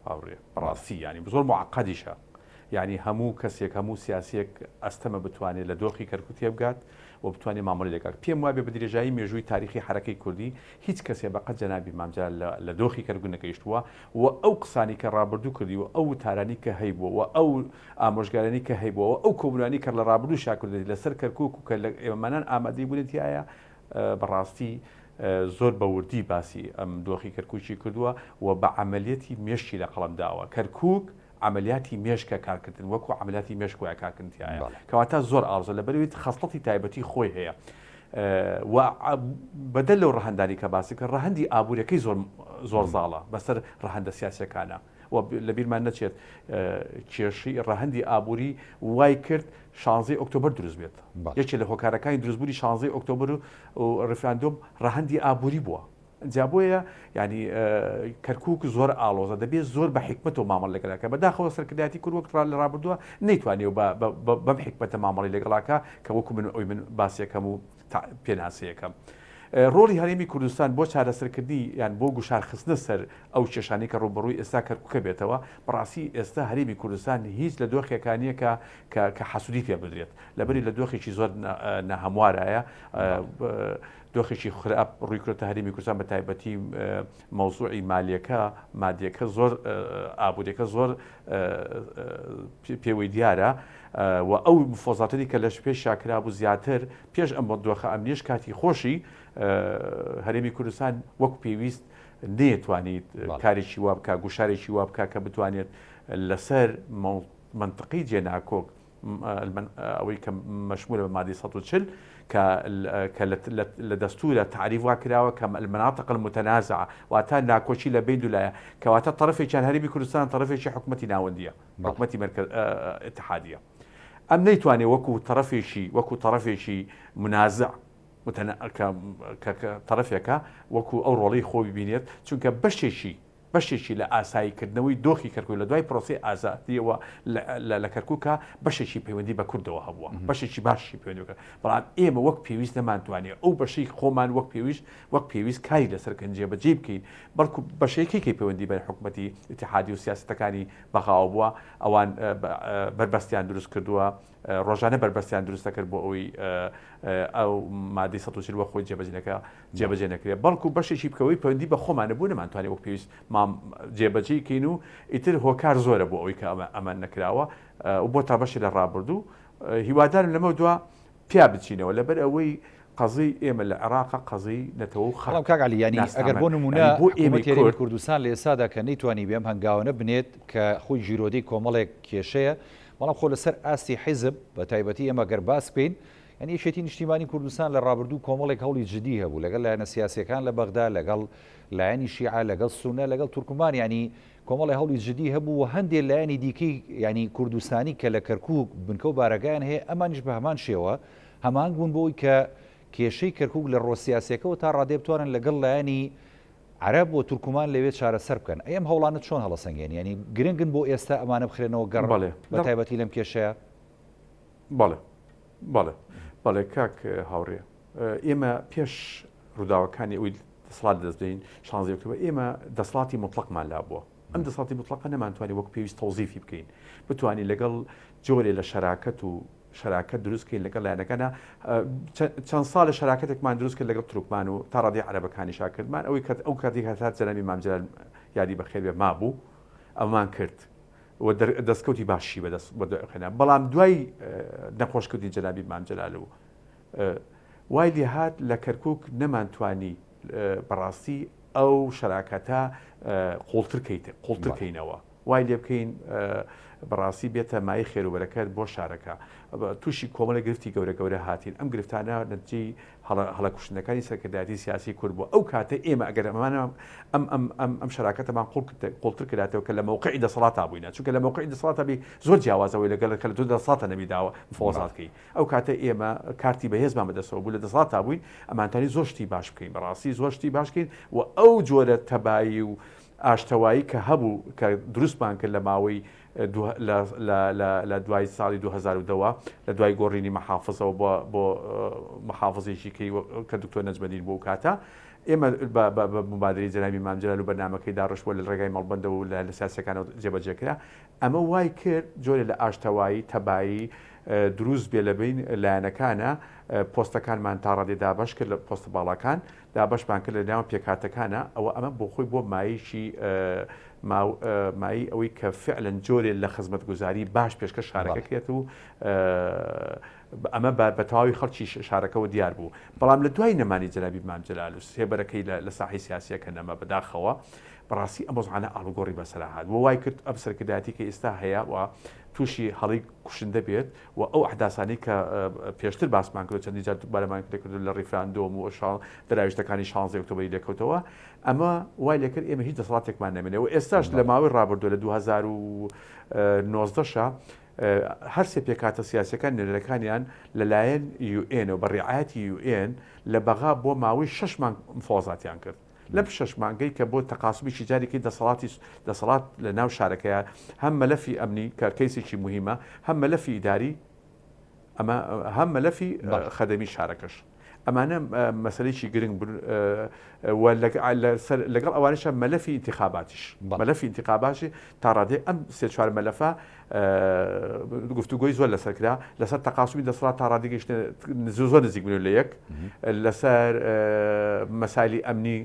هاوڕێ، بەڕاستی یانی زۆر موعەقەدیشە. یانی هەموو کەسێک، هەموو سیاسییەک ئەستەمە بتوانێت لە دۆخی کەرکوک تێبگات و بتوانێت مامەڵەی لەگەڵ. پێم وابێ بە درێژایی مێژووی تاریخی حەرەکەی کوردی هیچ کەسێ بە قەد جەنابی مام جەلال لە لە دۆخی کەرکوک نەگەیشتووە و ئەو قسانەی کە ڕابردوو کردی و ئەو وتارانەی کە هەیبووە و ئەو ئامۆژگاریانەی کە هەیبووە و ئەو کۆبوونانەی کە لە ڕابردووشا کردوویەتی لە سەر کەرکوک و کە لە ئێمەمانان ئامادەی بوونە تیایا بە ڕاستی زۆر بە وردی باسی ئەم دۆخی کەرکوکی کردووە و بە عەمەلیەتی مێشکی لە قەڵەم داوە. کەرکوک عەمەلیاتی مێشکە کارکردن وەکو عەمەلیاتی مێشک وایە کارکردن تیایە کەواتە زۆر ئاڵۆزە لەبەرئەوەی خەسڵەتی تایبەتی خۆی هەیە و بەدەر لەو ڕەهەندانی کە باسی کرد ڕەهەندی ئابووریەکەی زۆر زۆر زاڵە بەسەر ڕەهەندە سیاسیەکانە و لەبیرمان نەچێت کێشەی ڕەهەندی ئابووری وای کرد شانزەی ئۆکتۆبەر دروست بێت یەکێ لە هۆکارەکانی دروستبوونی شانزەی ئۆکتۆبەر و ڕیفراندۆم ڕەهەندی ئابووری بووە جا بۆیە یانی کەرکوک زۆر ئاڵۆزە دەبێت زۆر بە حیکمەتەوە مامەڵە لەگەڵا کە بەداخەوە سەرکردایەتی کورد وەک لە ڕابردووە نەیتوانیوە بەم حیکمەتە مامەڵی لەگەڵاکە کە وەکو من ئەوی من باسیەکەم و پێناسەیەکەم. ڕۆڵی هەرێمی کوردستان بۆ چارەسەرکردنی یان بۆ گوشارخستنە سەر ئەو کێشانەی کە ڕووبەڕووی ئێستا کەرکوکە بێتەوە بەڕاستی ئێستا هەرێمی کوردستان هیچ لە دۆخێکا نییە کە کە کە حەسوودی پێ بدرێت لەبەری لە دۆخێکی زۆر ناهەموارایە. دۆخێکی خراپ ڕووی کردە هەرێمی کوردستان بە تایبەتی مەوزوعی مالیەکە مادیەکە زۆر ئابووریەکە زۆر پێوەی دیارە و ئەو مفۆزاتنی کە لەش پێش شاکرا بوو زیاتر پێش ئەم دۆخە ئەمنیش کاتی خۆشی هەرێمی کوردستان وەک پێویست نەیەتوانیت کارێکی وا بکە گوشارێکی وا بکە کە بتوانێت لەسەر مەنتقی جێناکۆک ئەوەی کە مەشمولە بە مادەی 140 کە کە لە دەستورە تعریف وا کراوە کە المناطق المتنازعە واتە ناکۆکی لە بین دوولایە کەواتە طرفێکیان هەرێمی کوردستان طرفێکی حکومەتی ناوەندیە حکومەتی مەرکەز اتحادیە ئەم نەیتوانێ وەکو طرفێکی وەکو طرفێکی منازع کە طرفێکە وەکو ئەو ڕۆڵی خۆی بینێت چونکە بەشێکی بەشێکی لە ئاساییکردنەوەی دۆخی کەرکوک لە دوای پرۆسەی ئازادییەوە لە کەرکوکا بەشێکی پەیوەندی بە کوردەوە هەبووە، بەشێکی باشی پەیوەندی بە بەڵام ئێمە وەک پێویست نەمانتوانی ئەو بەشەی خۆمان وەک پێویست وەک پێویست کاری لەسەر کەین جێبەجێی بکەین، بەڵکو بەشێکی کەی پەیوەندی بە حکومەتی ئیتیحادی و سیاسەتەکانی بەغاوە بووە، ئەوان بەربەستیان دروست کردووە. ڕۆژانە بەربەستیان دروست دەکرد بۆ ئەوەی ئەو مادەی 140 وە خۆی جێبەجێ نەکە جێبەجێ نەکرێت بەڵکو بەشێکی بکەوەی پەیوەندی بە خۆمانە بوو نەمانتوانی وەک پێویست مام جێبەجێی کەین و ئیتر هۆکار زۆرە بۆ ئەوەی کە ئەمە ئەمە نەکراوە و بۆ تا بەشی لە ڕابردوو هیوادارم لەمە دوا پیا بچینەوە لەبەر ئەوەی قەزیی ئێمە لە عێراقا قەزیی نەتەوە و خاک بەڵام کاک عەلی یانی ئەگەر ناسنامەن بۆ نموونە یانی بۆ ئێمەی حکوومەتی هەرێمی کورد کوردستان لە ئێستادا کە نەیتوانیبێ ئەم هەنگاوانە بنێت کە خۆی گیرۆدەی کۆمەڵێک کێشەیە بەڵام خۆ لەسەر ئاستی حیزب بە تایبەتی ئێمە گەر باس بکەین یانی یەکێتی نیشتیمانی کوردستان لە ڕابردوو کۆمەڵێک هەوڵی جدی هەبوو لەگەڵ لایەنە سیاسیەکان لە بەغدا لەگەڵ لایەنی شیعە لەگەڵ سونە لەگەڵ تورکمان یانی کۆمەڵی هەوڵی جدی هەبوو و هەندێک لایەنی دیکەی ینی کوردستانی کە لە کەرکک بنکە و بارەگایان هەیە ئەمانیش بە هەمان شێوە هەماهەنگ بوون بۆی کە کێشەی کەرکک لە ڕۆ سیاسەکەەوە تا ڕادێ بتوانن لەگەڵ لایەنی عەرەب و تورکمان لەوێ چارەسەر بکەن. ئەی ئەم هەوڵانە چۆن هەڵەسەنگێنی؟ یانی گرنگن بۆ ئێستا ئەمانە بخرێنەوە گەڕ بەڵێ بە تایبەتی لەم کێشەیە؟ بەڵێ بەڵێ بەڵێ کاک هاوڕێ ئێمە پێش ڕووداوەکانی ئەوی دەسەڵات دەست دەین شانزەی ئۆکتۆبەر ئێمە دەسەڵاتی موتڵەقمان لابووە ئەم دەسەڵاتی موتڵەقە نەمانتوانی وەک پێویست تەوزیفی بکەین بتوانین لەگەڵ جۆرێ لە شەراکەت و شەراکەت دروست کەین لەگەڵ لایەنەکانە چەند ساڵە شەراکەتێکمان دروست کرد لەگەڵ تورکمان و تا ڕادەی عەرەبەکانیشا کردمان ئەوەی کە ئەو کاتێک هەتا جەنابی مام جەلال یادی بەخێر بێ مابوو ئەومان کرد و دەستکەوتی باشی بەدەست بەدەخێنا بەڵام دوای نەخۆشکردنی جەنابی مام جەلال و وای لێهات لە کەرکک نەمانتوانی بەڕاستی ئەو شەراکەتە قوڵتر کەیت قوڵتر کەینەوە وای لێ بکەین بەڕاستی بێتە مایەی خێروبەرەکەت بۆ شارەکە. تووشی کۆمەڵێک گرفتی گەورە گەورە هاتین. ئەم گرفتانە نەتیجەی هەڵە هەڵە کوشندەکانی سەرکردایەتی سیاسی کورد بوو. ئەو کاتە ئێمە ئەگەر ئەمانە ئەم ئەم ئەم ئەم شەراکەتەمان قوڵ قوڵتر کراتەوە کە لە مەوقعی دەسەڵاتا بووینە. چونکە لە مەوقعی دەسەڵاتا بی زۆر جیاوازە ئەوەی لەگەڵ کە لە تۆ دەسەڵاتا نەبی داوە مفاوەزات کەی. ئەو کاتە ئێمە کارتی بەهێزمان بەدەستەوە بوو لە دەسەڵاتا بووین ئەمانتوانی زۆر شتی باش بکەین بەڕاستی زۆر شتی باش بکەین و ئەو جۆرە تەبایی و ئاشتەوایی کە هەبوو کە دروستمان کرد لە ماوەی لە دوای ساڵی 2010 وە لە دوای گۆڕینی مەحافزەوە بۆ بۆ محافزێکی کەی کە دکتۆر نەجمەدین بوو کاتە ئێمە بە مبادرەی جەنابی مام جەلال و بەرنامەکەی داڕشتووە لە ڕێگای مەڵبەندەوە و لە سیاسیەکانەوە جێبەجێ کرا ئەمە وای کرد جۆرێ لە ئاشتەوایی تەبایی دروست بێ لە بین لایەنەکانە پۆستەکانمان تا ڕادێ دابەش کرد لە پۆستە باڵاکان دابەشمان کرد لە نێوان پێکهاتەکانا، ئەوە ئەمە بۆ خۆی بۆ مایەیەکی مایەی ئەوەی کە فعلەن جۆرێ لە خزمەتگوزاری باش پێشکەش شارەکە کرێت و ئەمە بە تەواوی خەڵکی شارەکەوە دیار بوو. بەڵام لە دوای نەمانی جەنابی مام جەلال و سێبەرەکەی لە ساحەی سیاسییەکە نەما بەداخەوە بەڕاستی ئەم وەزعانە ئاڵوگۆڕی بەسەرا هات و وای کرد ئەم سەرکردایەتی کە ئێستا هەیە و تووشی هەڵەی کوشندە بێت و ئەو ئەحداسانەی کە پێشتر باسمان کرد و چەندین جار دووبارەمان کرد لە ڕیفراندۆم و دراویشتەکانی شانزەی ئۆکتۆبەری لێکەوتەوە، ئەمە وای لێکرد ئێمە هیچ دەسەڵاتێکمان نەمێنێ و ئێستاش لە ماوەی ڕابردوو لە 2019 شا هەرسێ پێکهاتە سیاسیەکان نوێنەرەکانیان لەلایەن UN و بە ڕعایەتی UN لە بەغا بۆ ماوەی شەش مانگ مفاوەزاتیان کرد. لەم شەش مانگەی کە بۆ تەقاسمیکی جارێکی دەسەڵاتی دەسەڵات لە ناو شارەکەیە هەم مەلەفی ئەمنی کە کەیسێکی موهیمە هەم مەلەفی ئیداری ئەمە هەم مەلەفی خەدەمی شارەکەش. ئەمانە مەسەلەیەکی گرنگ بوون و لەگەڵ ئەوانەشا مەلەفی ئینتیخاباتیش مەلەفی ئینتیخاباشی تا ڕادەی ئەم سێ چوار مەلەفە گفتوگۆی زۆر لەسەر کرا لەسەر تەقاسمی دەسەڵات تا ڕادەی گەیشتنە زۆر نزیک بوون لە یەک لەسەر مەسایلی ئەمنی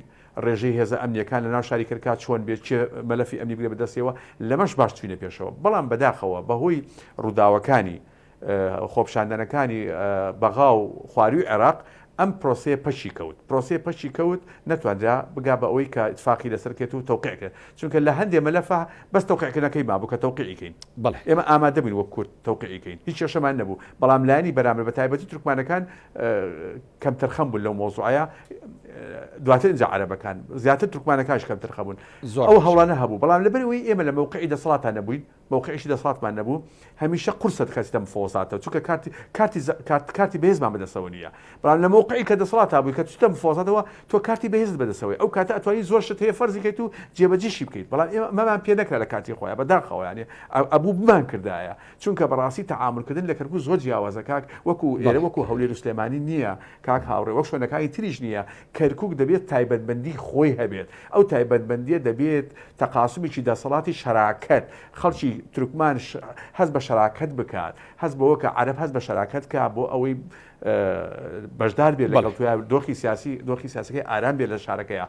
ڕێژەی هێزە ئەمنیەکان لە ناو شاری کەرکا چۆن بێت کێ مەلەفی ئەمنی بگرێ بەدەستیەوە لەمەش باش چوینە پێشەوە بەڵام بەداخەوە بەهۆی ڕووداوەکانی خۆپیشاندانەکانی بەغا و خواروی عێراق ئەم پرۆسەیە پەکی کەوت پرۆسەیە پەکی کەوت نەتوانرا بگا بە ئەوەی کە ئیتفاقی لەسەر کرێت و تەوقیع کرێت چونکە لە هەندێ مەلەفە بەس تەوقیعکردنەکەی مابوو کە تەوقیعی کەین بەڵێ. ئێمە ئامادە بووین وەک کورد تەوقیعی کەین هیچ کێشەمان نەبوو بەڵام لایەنی بەرامبەر بە تایبەتی تورکمانەکان کەمتەرخەم بوون لەو مەوزوعەیە دواتر ئینجا عەرەبەکان زیاتر تورکمانەکانش کەمتەرخەم بوون زۆر ئەو باشە. هەوڵانە هەبوو بەڵام لەبەرئەوەی ئێمە لە مەوقعی دەسەڵاتا نەبووین مەوقعیشی دەسەڵاتمان نەبوو هەمیشە قورسە دەخەیتە مفاوەزاتەوە چونکە کارتی کارتی کارت کارتی بەهێزمان بەدەستەوە نییە بەڵام لە مەوقعی کە دەسەڵاتا بووی کە چوویتە مفاوەزاتەوە تۆ کارتی بەهێزت بەدەستەوەی ئەو کاتە ئەتوانی زۆر شت هەیە فەرزی کەیت و جێبەجێشی بکەیت بەڵام ئێمە ئەمەمان پێ نەکرا لە کاتی خۆیا بەداخەوە یانی ئەبوو بمان کردایە چونکە بەڕاستی تەعامول کردن لە کەرکوک زۆر جیاوازە کاک وەکو ئێرە بەڵێ. وەکو هەولێر و سلێمانی نییە کاک هاوڕێ وەک شوێنەکانی تریش نییە کەرکوک دەبێت تایبەتمەندی خۆی هەبێت ئەو تایبەتمەندیە دەبێت تەقاسومێکی دەسەڵاتی شەراکەت خەڵکی تورکمان هەست بە شەراکەت بکات هەست بەوە کە عەرەب هەست بە شەراکەت کا بۆ ئەوەی بەشدار بێت لەگەڵ تویا دۆخی سیاسی دۆخی سیاسەکەی ئارام بێت لە شارەکەیە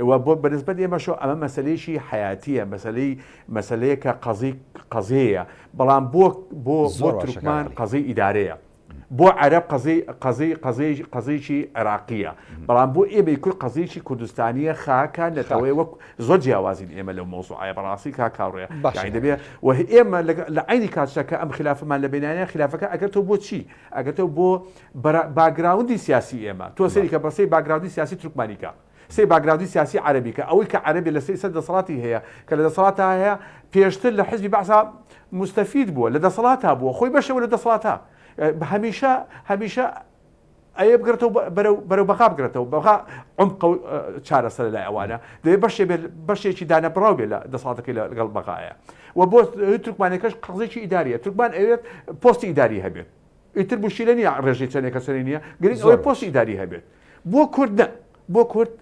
و بۆ بەنسبەت ئێمەشەوە ئەمە مەسلەیەکی حیاتیە مەسلەی مەسلەیەکە قەزی قەزیەیە بەڵام بۆ بۆ بۆ تورکمان قەزی ئیدارەیە بۆ عەرەب قەزی قەزی قەزی قەزیەکی عێراقیە بەڵام بۆ ئێمەی کورد قەزیەکی کوردستانیە خاکە نەتەوەیە وەک زۆر جیاوازین ئێمە لەو مەوزوعەیە بەڕاستی کاک هاوڕێ باشە یانی دەبێ و ئێمە لە عەینی کاتشا کە ئەم خلافەمان لە بینایە خلافەکە ئەگەرتەوە بۆ چی ئەگەرتەوە بۆ باگراوندی سیاسی ئێمە تۆ سەیری کە بەسەی باگراوندی سیاسی تورکمانیکە سەی باگراوندی سیاسی عەرەبی کە ئەوەی کە عەرەبی لە سەر دەسەڵاتی هەیە کە لە دەسەڵاتا هەیە پێشتر لە حزبی بەعسا موستەفید بووە لە دەسەڵاتا بووە خۆی بەشەوە لە دەسەڵاتا هەمیشە هەمیشە ئەیە بگرێتەوە بەرەو بەرەو بەغا بگرێتەوە بەغا عمق چارەسەر لای ئەوانە دەبێ بەشێ بێت بەشێکی دانەبڕاو بێت لە دەسەڵاتەکەی لەگەڵ بەغایە و بۆ تورکمانەکەش قەزێکی ئیداریە تورکمان ئەوێت پۆستی ئیداری هەبێت ئیتر مشکیلە نییە ڕێژەی چەندێکە چەندی نییە گرنگ ئەوەی پۆستی ئیداری هەبێت بۆ کورد نە بۆ کورد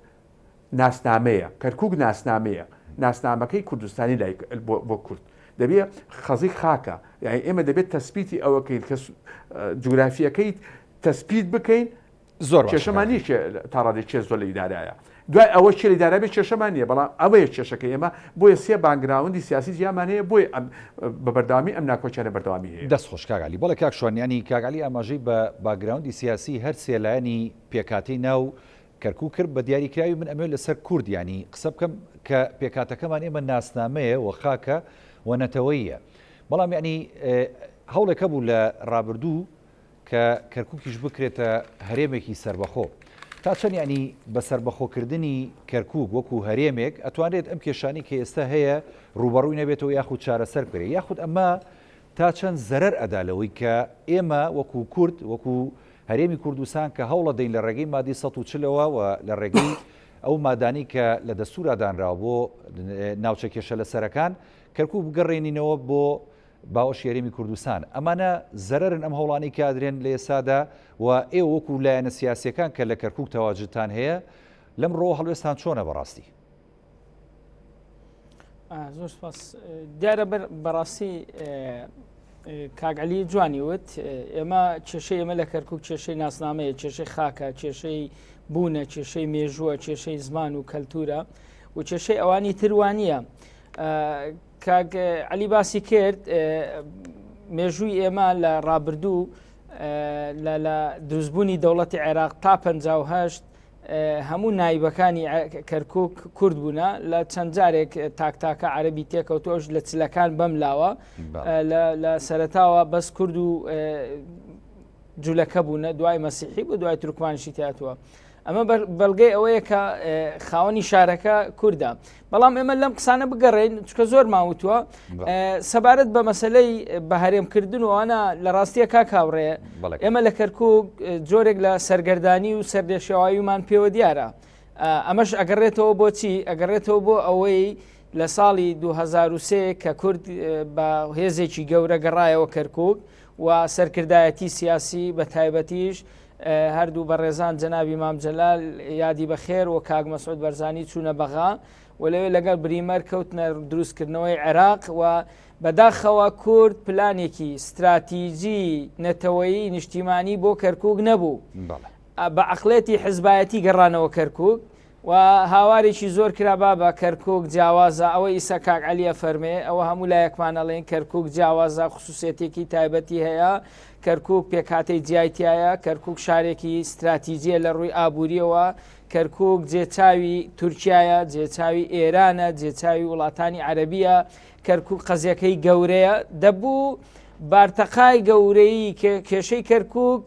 ناسنامەیە کەرکک ناسنامەیە ناسنامەکەی کوردستانی لای بۆ کورد دەبێ خەزی خاکە یعنی ئێمە دەبێت تەسپیتی ئەوەکەین کە جوگرافیەکەی تەسپیت بکەین زۆر کێشەمان نییە تا ڕادەی کێ زۆر لە ئیدارایە دوای ئەوە کێ لە ئیدارە بێت کێشەمان نییە بەڵام ئەوەیە کێشەکەی ئێمە بۆیە سێ باکگراوندی سیاسی جیامان هەیە بۆیە ئەم بە بەردەوامی ئەم ناکۆکیانە بەردەوامی هەیە. دەست خۆش کاک عەلی. بەڵێ کاک شوان یانی کاک عەلی ئاماژەی بە باکگراوندی سیاسی هەر سێ لایەنی پێکهاتەی ناو کەرکوک کرد بە دیاریکراوی من ئەمەوێت لەسەر کورد یانی قسە بکەم کە پێکهاتەکەمان ئێمە ناسنامەیە و خاکە و نەتەوەییە بەڵام یانی هەوڵێک هەبوو لە ڕابردوو کە کەرکوکیش بکرێتە هەرێمێکی سەربەخۆ. تا چەند یانی بە سەربەخۆکردنی کەرکوک وەکو هەرێمێک ئەتوانرێت ئەم کێشانەی کە ئێستا هەیە ڕووبەڕووی نەبێتەوە یاخود چارەسەر بکرێت یاخود ئەمە تا چەند زەرەر ئەدا لەوەی کە ئێمە وەکو کورد وەکو هەرێمی کوردستان کە هەوڵەدەین لە ڕێگەی مادەی 140 ەوە و لە ڕێگەی ئەو مادانەی کە لە دەستورا دانراوە بۆ ناوچە کێشە لەسەرەکان کەرکوک بگەڕێنینەوە بۆ باوەشی هەرێمی کوردستان. ئەمانە زەرەرن ئەم هەوڵانەی کە ئەدرێن لە ئێستادا و ئێوە وەکو لایەنە سیاسیەکان کە لە کەرکوک تەواجدتان هەیە لەم ڕووەوە هەڵوێستان چۆنە بەڕاستی؟ زۆر سپاس دیارە بەڕاستی کاک عەلی جوانی وت ئێمە کێشەی ئێمە لە کەرکک کێشەی ناسنامەیە کێشەی خاکە کێشەی بوونە کێشەی مێژووە کێشەی زمان و کەلتورە و کێشەی ئەوانی تروانە کاک عەلی باسی کرد مێژووی ئێمە لە ڕابردوو لە دروستبوونی دەوڵەتی عێراق تا 1950 هەموو نایبەکانی کەرکک کورد بوونە لە چەند جارێک تاکتاکە عەربی تێکەوتۆش لە چلەکان بەم لاوە لە سەرتاوە بەس کورد و جولەکە بوونە دوای مەسیحی بوو دوای تورکمانشی تیاتوە ئەمە بەڵگەی ئەوەیە کە خاوەنی شارەکە کوردە بەڵام ئێمە لەم قسانە بگەڕێین چکە زۆر ماوتووە سەبارەت بە مەسلەی بە هەرێمکردن وانە لە ڕاستیە کاک هاوڕێ ئێمە لە کەرکک جۆرێک لە سەرگەردانی و سەردێشێواییمان پێوە دیارە ئەمەش ئەگەڕێتەوە بۆچی ئەگەڕێتەوە بۆ ئەوەی لە ساڵی 2023 کە کورد بە هێزێکی گەورە گەڕایەوە کەرکک و سەرکردایەتی سیاسی بە تایبەتیش. هەردوو بەڕێزان جەنابی مام جەلال یادی بەخێر و کاک مەسعود بەرزانی چوونە بەغا و لەوێ لەگەڵ بریمەر کەوتنە دروستکردنەوەی عێراق و بەداخەوە کورد پلانێکی ستراتیجی نەتەوەیی نیشتیمانی بۆ کەرکک نەبوو بە عقلێتی حزبایەتی گەڕانەوە کەرکک و هاوارێکی زۆر کرا بابە کەرکوک جیاوازە ئەوەی ئیسا کاک عەلی ئەفەرمێ ئەوە هەموو لایەکمان ئەڵێن کەرکوک جیاوازە خسوسیەتێکی تایبەتی هەیە کەرکوک پێکهاتەی جیای تایە کەرکوک شارێکی ستراتیجیە لە ڕووی ئابووریەوە کەرکوک جێچاوی تورکایە جێچاوی ئێرانە جێچاوی وڵاتانی عەربیە کەرکوک قەزیەکەی گەورەیە دەبوو بارتەقای گەورەی کێشەی کەرکوک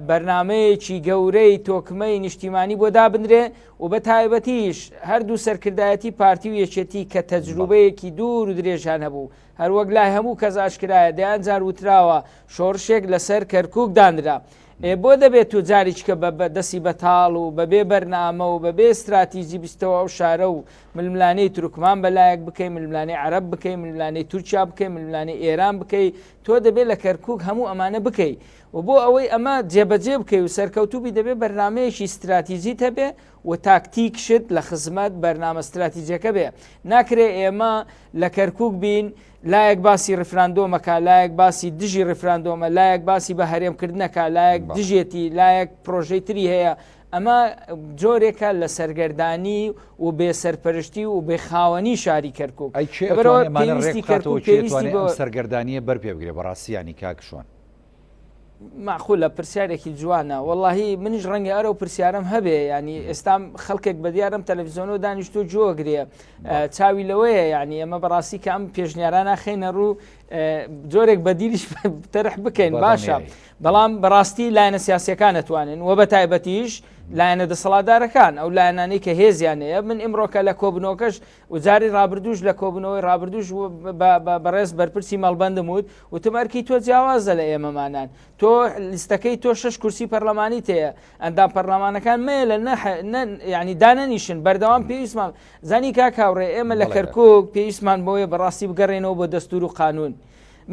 بەرنامەیەکی گەورەی تۆکمەی نیشتیمانی بۆ دابنرێ و بە تایبەتیش هەردوو سەرکردایەتی پارتی و یەکێتی کە تەجروبەیەکی دوور و درێژیان هەبوو هەروەک لای هەموو کەس ئاشکرایە دەیان جار وتراوە شۆڕشێک لەسەر کەرکک دانرا ئێ بۆ دەبێت تو جاریچکە بە دەستی بەتاڵ و بەبێ بەرنامە و بەبێ استراتیجی بیستەوە ئەو شارە و ململانێی تورکمان بەلایەک بکەی ململانێی عەرەب بکەی ململانێی تورکیا بکەی ململانێی ئێران بکەی تۆ دەبێت لە کەرکک هەموو ئەمانە بکەی و بۆ ئەوەی ئەمە جێبەجێ بکەی و سەرکەوتوو بی دەبێ بەرنامەیەکی ستراتیجیت هەبێ و تاکتیکشت لە خزمەت بەرنامە ستراتیجەکە بێ. ناکرێ ئێمە لە کەرکوک بین لایەک باسی ڕیفراندۆمەکە، لایەک باسی دژی ڕیفراندۆمە، لایەک باسی بە هەرێمکردنەکە، لایەک دژێتی، لایەک پرۆژەی تری هەیە. ئەمە جۆرێکە لە سەرگەردانی و بێ سەرپەرشتی و بێ خاوەنی شاری کەرکوک. ئەی کێ ئەتوانێ ئەمانە ڕێک بخاتەوە، کێ ئەتوانێ ئەم سەرگەردانییە بەر پێ بگرێ بەڕاستی یانی کاک شوان؟ مەعقولە پرسیارێکی جوانە وەڵاهی منیش ڕەنگە ئەرەو پرسیارم هەبێ ینی ئێستام خەڵکێک بە دیارم تەلەڤزیۆنەوە دانیشتو جۆگرێ چاوی لەوەیە ینی ئەمە بەڕاستی کە ئەم پێشنیارانە خەینە ڕوو جۆرێک بەدیلیش تەرح بکەین باشە بەڵام بەڕاستی لایەنە سیاسەکان نەتوانن و بە تایبەتیش لایەنە دەسەڵاتدارەکان ئەو لایەنانەی کە هێزیان هەیە من ئیمڕۆکە لە کۆبنەوەکەش و جاری ڕابردووش لە کۆبوونەوەی ڕابردووش بە بەڕێز بەرپرسی مەڵبەندم وت وتم ئەرکی تۆ جیاوازە لە ئێمەمانان تۆ لیستەکەی تۆ شش کورسی پەرلەمانی تەیە ئەندام پەرلەمانەکان مەیە لە ینی دانەنیشن بەردەوام پێویستمان زانی کاک هاوڕێ ئێمە لە کەرکک پێویستمان بۆیە بەڕاستی بگەڕێنەوە بۆ دەستور و قانون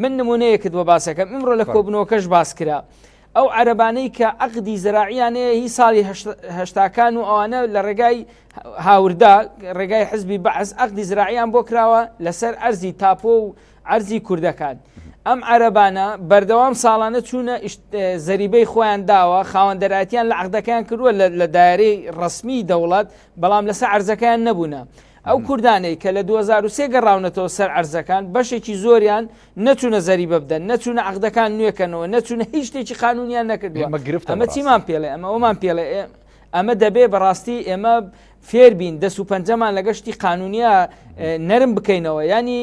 من نمونەیەکت بۆ باسەکەم ئمڕۆ لە کۆبنەوەکەش باس کرا ئەو عەرەبانەی کە عەقدی زراعیان هەیە هی ساڵی هەشتاکان و ئەوانە لە ڕێگای هاوردا ڕێگای حزبی بەعس عەقدی زراعیان بۆ کراوە لەسەر ئەرزی تاپۆ و ئەرزی کوردەکان ئەم عەرەبانە بەردەوام ساڵانە چوونە زەریبەی خۆیان داوە خاوەندەرایەتیان لە عەقدەکەیان کردووە لە دایرەی ڕەسمی دەوڵەت بەڵام لەسەر عەرزەکەیان نەبوونە ئەو کوردانەی کە لە 2023 گەڕاونەتەوە سەر عەرزەکان بەشێکی زۆریان نەچوونە زەریبە بدەن، نەچوونە عەقدەکان نوێکەنەوە، نەچوونە هیچ شتێکی قانونیان نەکردووە. ئێمە گرفتە ئەمە بەڕاستی. چیمان پێڵێ؟ ئەمە ئەومان پێڵێ ئەمە دەبێ بەڕاستی ئێمە فێر بین دەست و پەنجەمان لەگە شتی قانونیە نەرم بکەینەوە ینی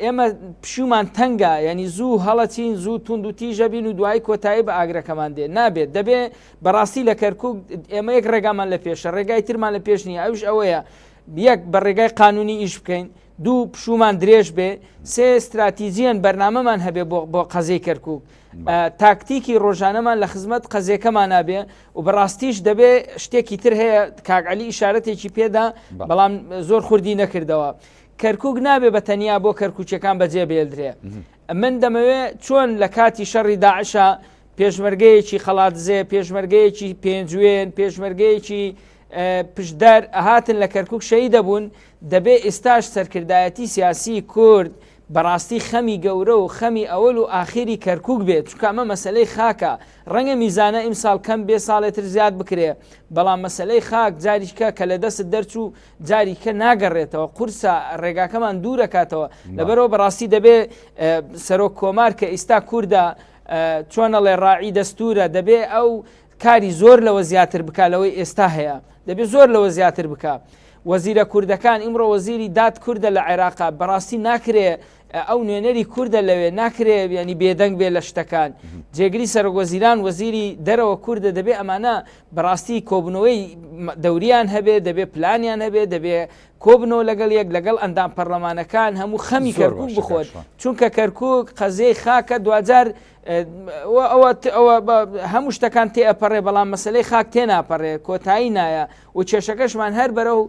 ئێمە پشومان تەنگە ینی زوو هەڵەچین زوو توند و تیژە بین و دوای کۆتایی بە ئاگرەکەمان دێ نابێت دەبێ بەڕاستی لە کەرکک ئێمە یەک ڕێگامان لە پێشە ڕێگای ترمان لە پێش نییە ئەوش ئەوەیە یەک بە ڕێگای قانونی ئیش بکەین دوو پشوومان درێژ بێ، سێ ستراتیجیەن بەرنامەمان هەبێ بۆ بۆ قەزیەی کەرکوک، تاکتیکی ڕۆژانەمان لە خزمەت قەزیەکەمانا بێ و بەڕاستیش دەبێ شتێکی تر هەیە کاک عەلی ئیشارەتێکی پێدا بەڵام زۆر خوردی نەکردەوە. کەرکوک نابێ بە تەنیا بۆ کەرکوچەکان بەجێ بێلدرێ. من دەمەوێ چۆن لە کاتی شەڕی داعشا پێشمەرگەیەکی قەڵادزێ، پێشمەرگەیەکی پێنجوێن، پێشمەرگەیەکی پشدەر هاتن لە کەرکوک شەهیدەبوون، دەبێ ئیستاش سەرکردایەتی سیاسی کورد بەڕاستی خەمی گەورە و خەمی ئەوەل و ئاخیری کەرکوک بێت، چونکە ئەمە مەسەلەی خاکە، ڕەنگە میزانە ئیمساڵ کەم بێ ساڵێ تر زیاد بکرێ، بەڵام مەسەلەی خاک جاریکە کە لە دەستت دەرچوو جاریکە ناگەڕێتەوە، قورسە ڕێگاکەمان دوورەکاتەوە، لەبەرئەوە بەڕاستی دەبێ سەرۆک کۆمار کە ئیستا کوردە چۆن ئەڵێ ڕاعی دەستورە دەبێ ئەو کاری زۆر لەوە زیاتر بکا لەوەی ئێستا هەیە دەبێ زۆر لەوە زیاتر بکا وەزیرە کوردەکان ئیمڕۆ وەزیری داد کوردە لە عێراقا بەڕاستی ناکرێ ئەو نوێنەری کوردە لەوێ ناکرێ ینی بێدەنگ بێ لە شتەکان جێگری سەرۆک وەزیران وەزیری دەرەوە کوردە دەبێ ئەمانە بەڕاستی کۆبنەوەی دەوریان هەبێ دەبێ پلانیان هەبێ دەبێ کۆبنەوە لەگەڵ یەک لەگەڵ ئەندام پەرلەمانەکان هەموو خەمی کەرکک بخۆن چونکە کەرکک قەزیەی خاکە دواجار ئەوە هەموو شتەکان تێ ئەپەڕێ بەڵام مەسلەی خاک تێناپەڕێ کۆتایی نایە و کێشەکەشمان هەر بەرەو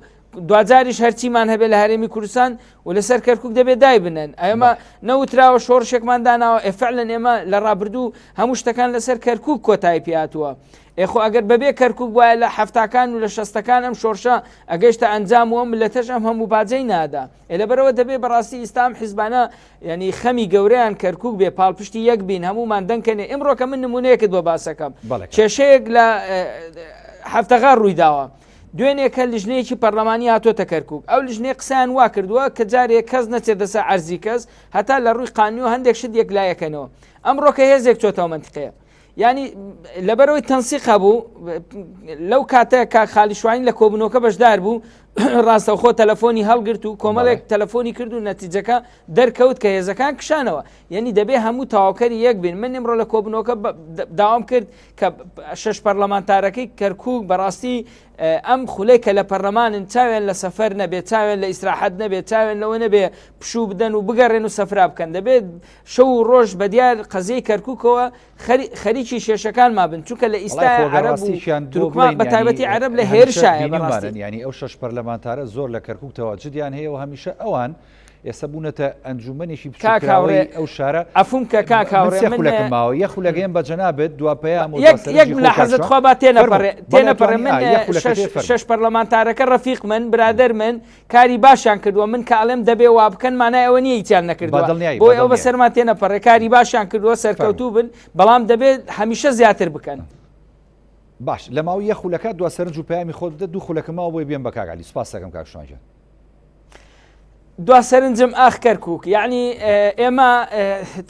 دواجاریش هەرچیمان هەبێ لە هەرێمی کوردستان و لەسەر کەرکک دەبێت دایبنن. ئێمە نەوتراوە شۆڕشێکمان داناوە، ئێ فعلەن ئێمە لە ڕابردوو هەموو شتەکان لەسەر کەرکک کۆتایی پێهاتووە. ئێ خۆ ئەگەر بەبێ کەرکک وایە لە حەفتاکان و لە شەستەکان ئەم شۆڕشە ئەگەیشتە ئەنجام و ئەم ملەتەش ئەم هەموو باجەی نادا. ئێ لەبەرئەوە دەبێ بەڕاستی ئیستا ئەم حیزبانە یعنی خەمی گەورەیان کەرکک بێ، پاڵپشتی یەک بین، هەموومان دەنگ کەنێ. ئیمڕۆ کە من نمونەیەکت بۆ باسەکەم، کێشەیەک لە هەفتەغار ڕوویداوە. دوێنێکە لیژنەیەکی پەرلەمانی هاتۆتە کەرکک، ئەو لیژنەیە قسەیان وا کردووە کە جارێ کەس نەچێتە سەر عەرزی کەس هەتا لە ڕووی قانونیەوە هەندێک شت یەکلایەکەنەوە. ئەمڕۆ کە هێزێک چۆتەوە مەنتیقەیە، یعنی لەبەرەوەی تەنسیق هەبوو لەو کاتە کاک خالی شوانی لە کۆبوونەوەکە بەشدار بوو، ڕاستەوخۆ تەلەفۆنی هەڵگرت و کۆمەڵێک تەلەفۆنی کرد و نەتیجەکە دەرکەوت کە هێزەکان کشانەوە. یعنی دەبێ هەموو تەواوکەری یەک بین. من ئمڕۆ لە کۆبوونەوەکە داوام کرد کە شەش پەرلەمانتارەکەی کەرکوک بەڕاستی ئەم خولەی کە لە پەرلەمانن چاویان لە سەفەر نەبێت، چاویان لە ئیسراحەت نەبێت، چاویان لەوە نەبێ پشوو بدەن و بگەڕێن و سەفرا بکەن. دەبێت شەو و ڕۆژ بە دیار قەزیەی کەرکوکەوە خەریکی شێشەکانما بن، چونکە لە ئیستا عەرەب و تورکمان بە تایبەتی عەرەب لە هێرشایە بەڕاستی. یانی ئەو شەش پەرلەمانتارە زۆر لە کەرکوک تەواجدیان هەیە و هەمیشە ئەوان ئێستا بوونەتە ئەنجومەنێکی بچووکراوەی ئەو شارە. عەفوم کە کاک هاوڕێ، من سێ خولەکم ماوە، یەک خولەکەیم بە جەنابت دوا پەیام و دوا سەرنجی خۆت کاک شوان. خوا با تێنەپەڕێ، تێنەپەڕێ. من شەش پەرلەمانتارەکە ڕەفیق من، برادەر من، کاری باشیان کردووە. من کە ئەڵێم دەبێ وا بکەن مانای ئەوە نییە هیچیان نەکردووە، بۆیە ئەوە بەسەرمان تێنەپەڕێ. کاری باشیان کردووە، سەرکەوتوو بن، بەڵام دەبێت هەمیشە زیاتر بکەن. باش لە ماوەی یەک خولەکە دوا سەرنج و پەیامی خۆت بدە، دوو خولەکم ماوە بۆی بێم بە کاک عەلی. سوپاست دەکەم کاک شوان گیان. دوا سەرنجم ئاخ کەرکک، یعنی ئێمە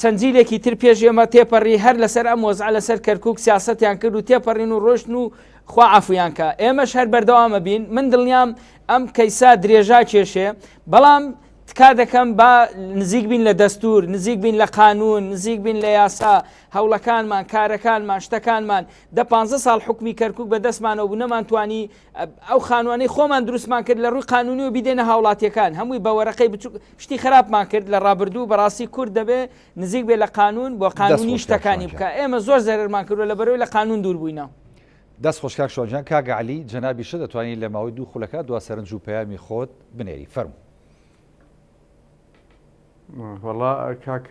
چەند جیلێکی تر پێش ئێمە تێپەڕی هەر لەسەر ئەم وەزع لەسەر کەرکک سیاسەتیان کرد و تێپەڕین و ڕۆشتن و خوا عەفویان کە ئێمەش هەر بەردەوامە بین. من دڵنیام ئەم کەیسا درێژا کێشێ، بەڵام تکا دەکەم با نزیک بین لە دەستور، نزیک بین لە قانون، نزیک بین لە یاسا. هەوڵەکانمان، کارەکانمان، شتەکانمان، دە پانزە ساڵ حوکمی کەرکوک بە دەستمانەوە بوو، نەمانتوانی ئەو خانوانەی خۆمان دروستمان کرد لە ڕووی قانونیەوە بیدەینە هاوڵاتیەکان، هەمووی بە وەرەقەی بچوک شتی خراپمان کرد لە ڕابردوو. بەڕاستی کورد دەبێ نزیک بێ لە قانون بۆ قانونی شتەکانی بکا. ئێمە زۆر زەرەرمان کردووە لەبەرئەوەی لە قانون دوور بووینە. دەست خۆش کاک شوان جان. کاک عەلی جەنابیشت دەتوانی لە ماوەی دوو خولەکا دوا سەرنج و پەیامی خۆت بنێری فەرموو. وەڵا کاک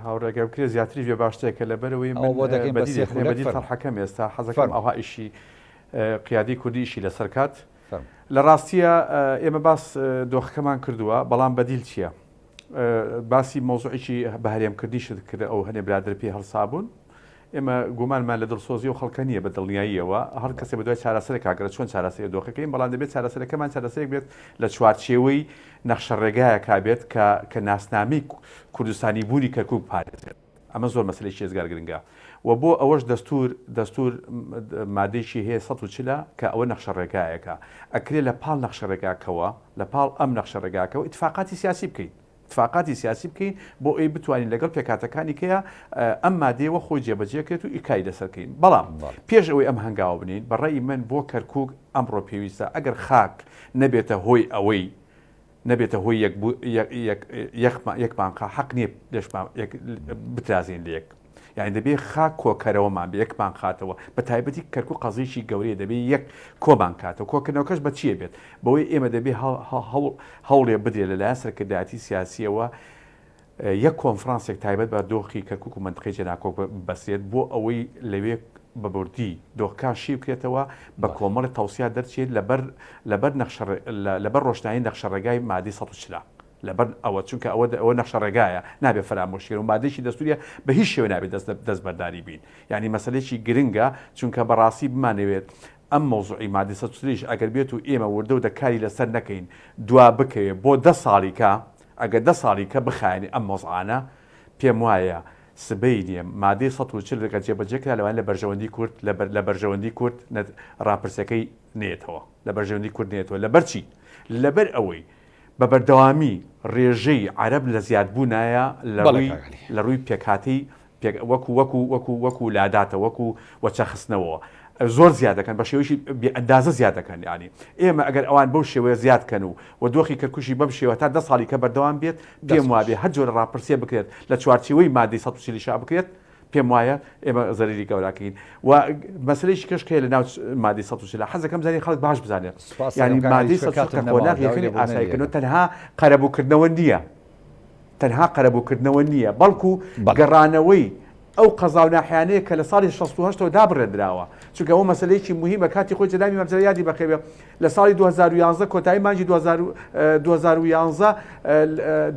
هاوڕێ گەر بکرێت زیاتریش بێ باشترە کە لەبەرەوەی من بۆ دەکەین بە سێ خولەک بەدیل تەرحەکەم ئێستا حەزەکەم ئەوها ئیشی قیادی کوردی ئیشی لەسەر کات لە ڕاستیە ئێمە باس دۆخەکەمان کردووە بەڵام بەدیل چییە؟ باسی مەوزوعێکی بە هەرێمکردنیشت کرد ئەو هەنێ برادەر پێی هەڵسابوون ئێمە گومانمان لە دڵسۆزی ئەو خەڵکە نییە بە دڵنیاییەوە هەر کەسێ بەدوای چارەسەرێکا گەڕێ چۆن چارەسەری دۆخەکەین بەڵام دەبێت چارەسەرەکەمان چارەسەرێک بێت لە چوارچێوەی نەخشە ڕێگایەکا بێت کە کە ناسنامەی کوردستانی بوونی کەرکوک بپارێزێت ئەمە زۆر مەسەلەیەکی ئێجگار گرنگە و بۆ ئەوەش دەستور دەستور مادەیەکی هەیە 140 کە ئەوە نەخشە ڕێگایەکە ئەکرێ لە پاڵ نەخشە ڕێگاکەوە لە پاڵ ئەم نەخشە ڕێگاکەوە ئیتفاقاتی سیاسی بکەین ئیتفاقاتی سیاسی بکەین بۆ ئەوەی بتوانین لەگەڵ پێکهاتەکانی کەیا ئەم مادەیە وە خۆی جێبەجێ کرێت و ئیکاری لەسەر کەین بەڵام پێش ئەوەی ئەم هەنگاوە بنێین بە ڕەئی من بۆ کەرکوک ئەمڕۆ پێویستە ئەگەر خاک نەبێتە هۆی ئەوەی نەبێتە هۆی یەک یەکمان قا حەق نییە لێشمان بترازین لە یەک یانی دەبێ خاک کۆکەرەوەمان بێ یەکمان خاتەوە بە تایبەتی کەرکوک قەزیەکی گەورەیە دەبێ یەک کۆمان کاتەوە کۆکردنەوەکەش بە چییە بێت بەوەی ئێمە دەبێ هەوڵێ بدرێت لەلایەن سەرکردایەتی سیاسیەوە یەک کۆنفرانسێک تایبەت بە دۆخی کەرکوک و مەنتقەی جێناکۆک ببەسترێت بۆ ئەوەی لەوێ بە بوردی دۆخەکان شی بکرێتەوە بە کۆمەڵی تەوسیات دەرچێت لەبەر لەبەر نەخشە لەبەر ڕۆشنایی نەخشە ڕێگای مادەی 140 لەبەر ئەوە چونکە ئەوە ئەوە نەخشە ڕێگایە نابێ فەرامۆش کەین و مادەیەکی دەستوریە بە هیچ شێوە نابێت دەست دەستبەرداری بین یعنی مەسەلەیەکی گرنگە چونکە بەڕاستی بمانەوێت ئەم مەوزوعی مادەی 140 یش ئەگەر بێت و ئێمە وردە وردە کاری لەسەر نەکەین دوا بکەوێ بۆ دە ساڵی کە ئەگەر دە ساڵی کە بخایەنێ ئەم مەوزعانە پێم وایە سبەینێ مادەی 140 گەر جێبەجێ کرا لەوانەیە لە بەرژەوەندی کورد لە بەرژەوەندی کورد ڕاپرسیەکەی نەیەتەوە لە بەرژەوەندی کورد نەیەتەوە لەبەر چی لەبەر ئەوەی بە بەردەوامی ڕێژەی عەرەب لە زیادبوونایە لە ڕووی لە ڕووی پێکهاتەی پێک وەکو وەکو وەکو وەکو لاداتە وەکو وەچەخستنەوە زۆر زیاد دەکەن بە شێوەیەکی بێ ئەندازە زیاد دەکەن یانی ئێمە ئەگەر ئەوان بەو شێوەیە زیاد کەن و و دۆخی کەرکوشی بەم شێوە تا دە ساڵی کە بەردەوام بێت پێم وابێ هەر جۆرە ڕاپرسیە بکرێت لە چوارچێوەی مادەی 140 شا بکرێت. پێم وایە ئێمە زەرری گەوراکەین و مەسلەیەکی کەش کە لە ناو مادەی 140 حەزەکەم زانی خەڵک باش بزانێت یعنی مادەی 140 کە قۆناغ یەکەمی ئاساییکردنەوە تەنها قەرەبووکردنەوە نییە تەنها قەرەبووکردنەوە نییە بەڵکو گەڕانەوەی ئەو قەزا و ناحیانەیە کە لە ساڵی 68 ەوە دابڕێندراوە چونکە ئەوە مەسلەیەکی مهمە کاتی خۆی جەنابی مام جەلال یادی بەخێوێ لە ساڵی 2011 کۆتایی مانگی 2011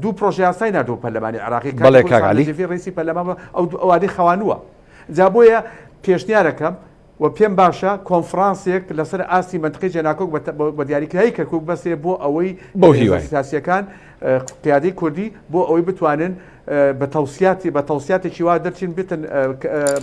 دوو پرۆژە یاسای ناردوو پەرلەمانی عراقی بەڵێ کاک عەلی ڕئیسی پەرلەمان ئەو ئەوادەی خەوانووە جا بۆیە پێشنیارەکەم و پێم باشە کۆنفرانسێک لەسەر ئاستی مەنتقەی جێناکۆک بە دیاریکراوی کەرکوک بەسێ بۆ ئەوەی بەو هیوایە. سیاسیەکان قیادەی کوردی بۆ ئەوەی بتوانن بە تەوسیاتی بە تەوسیاتێکی وا دەرچین بتن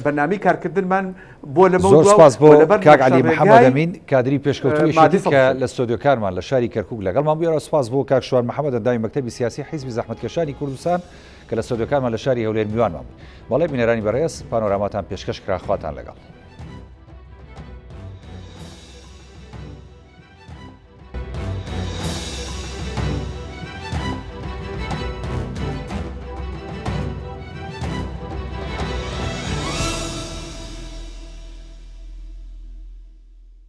بەرنامەی کارکردنمان بۆ لەمە زۆر سپاس بۆ لەبەر کاک عەلی محەممەد ڕێگای ئەمین کادری پێشکەوتووی مادەی یەکێتی کە 140. لە ستۆدیۆکانمان لە شاری کەرکوک لەگەڵمان بوو، سپاس بۆ کاک شوان محەممەد ئەندامی مەکتەبی سیاسی حیزبی زەحمەتکێشانی کوردستان کە لە ستۆدیۆکانمان لە شاری هەولێر میوانمان بوو. بەڵێ بینەرانی بەڕێز پانۆراماتان پێشکەش کرا خواتان لەگەڵ.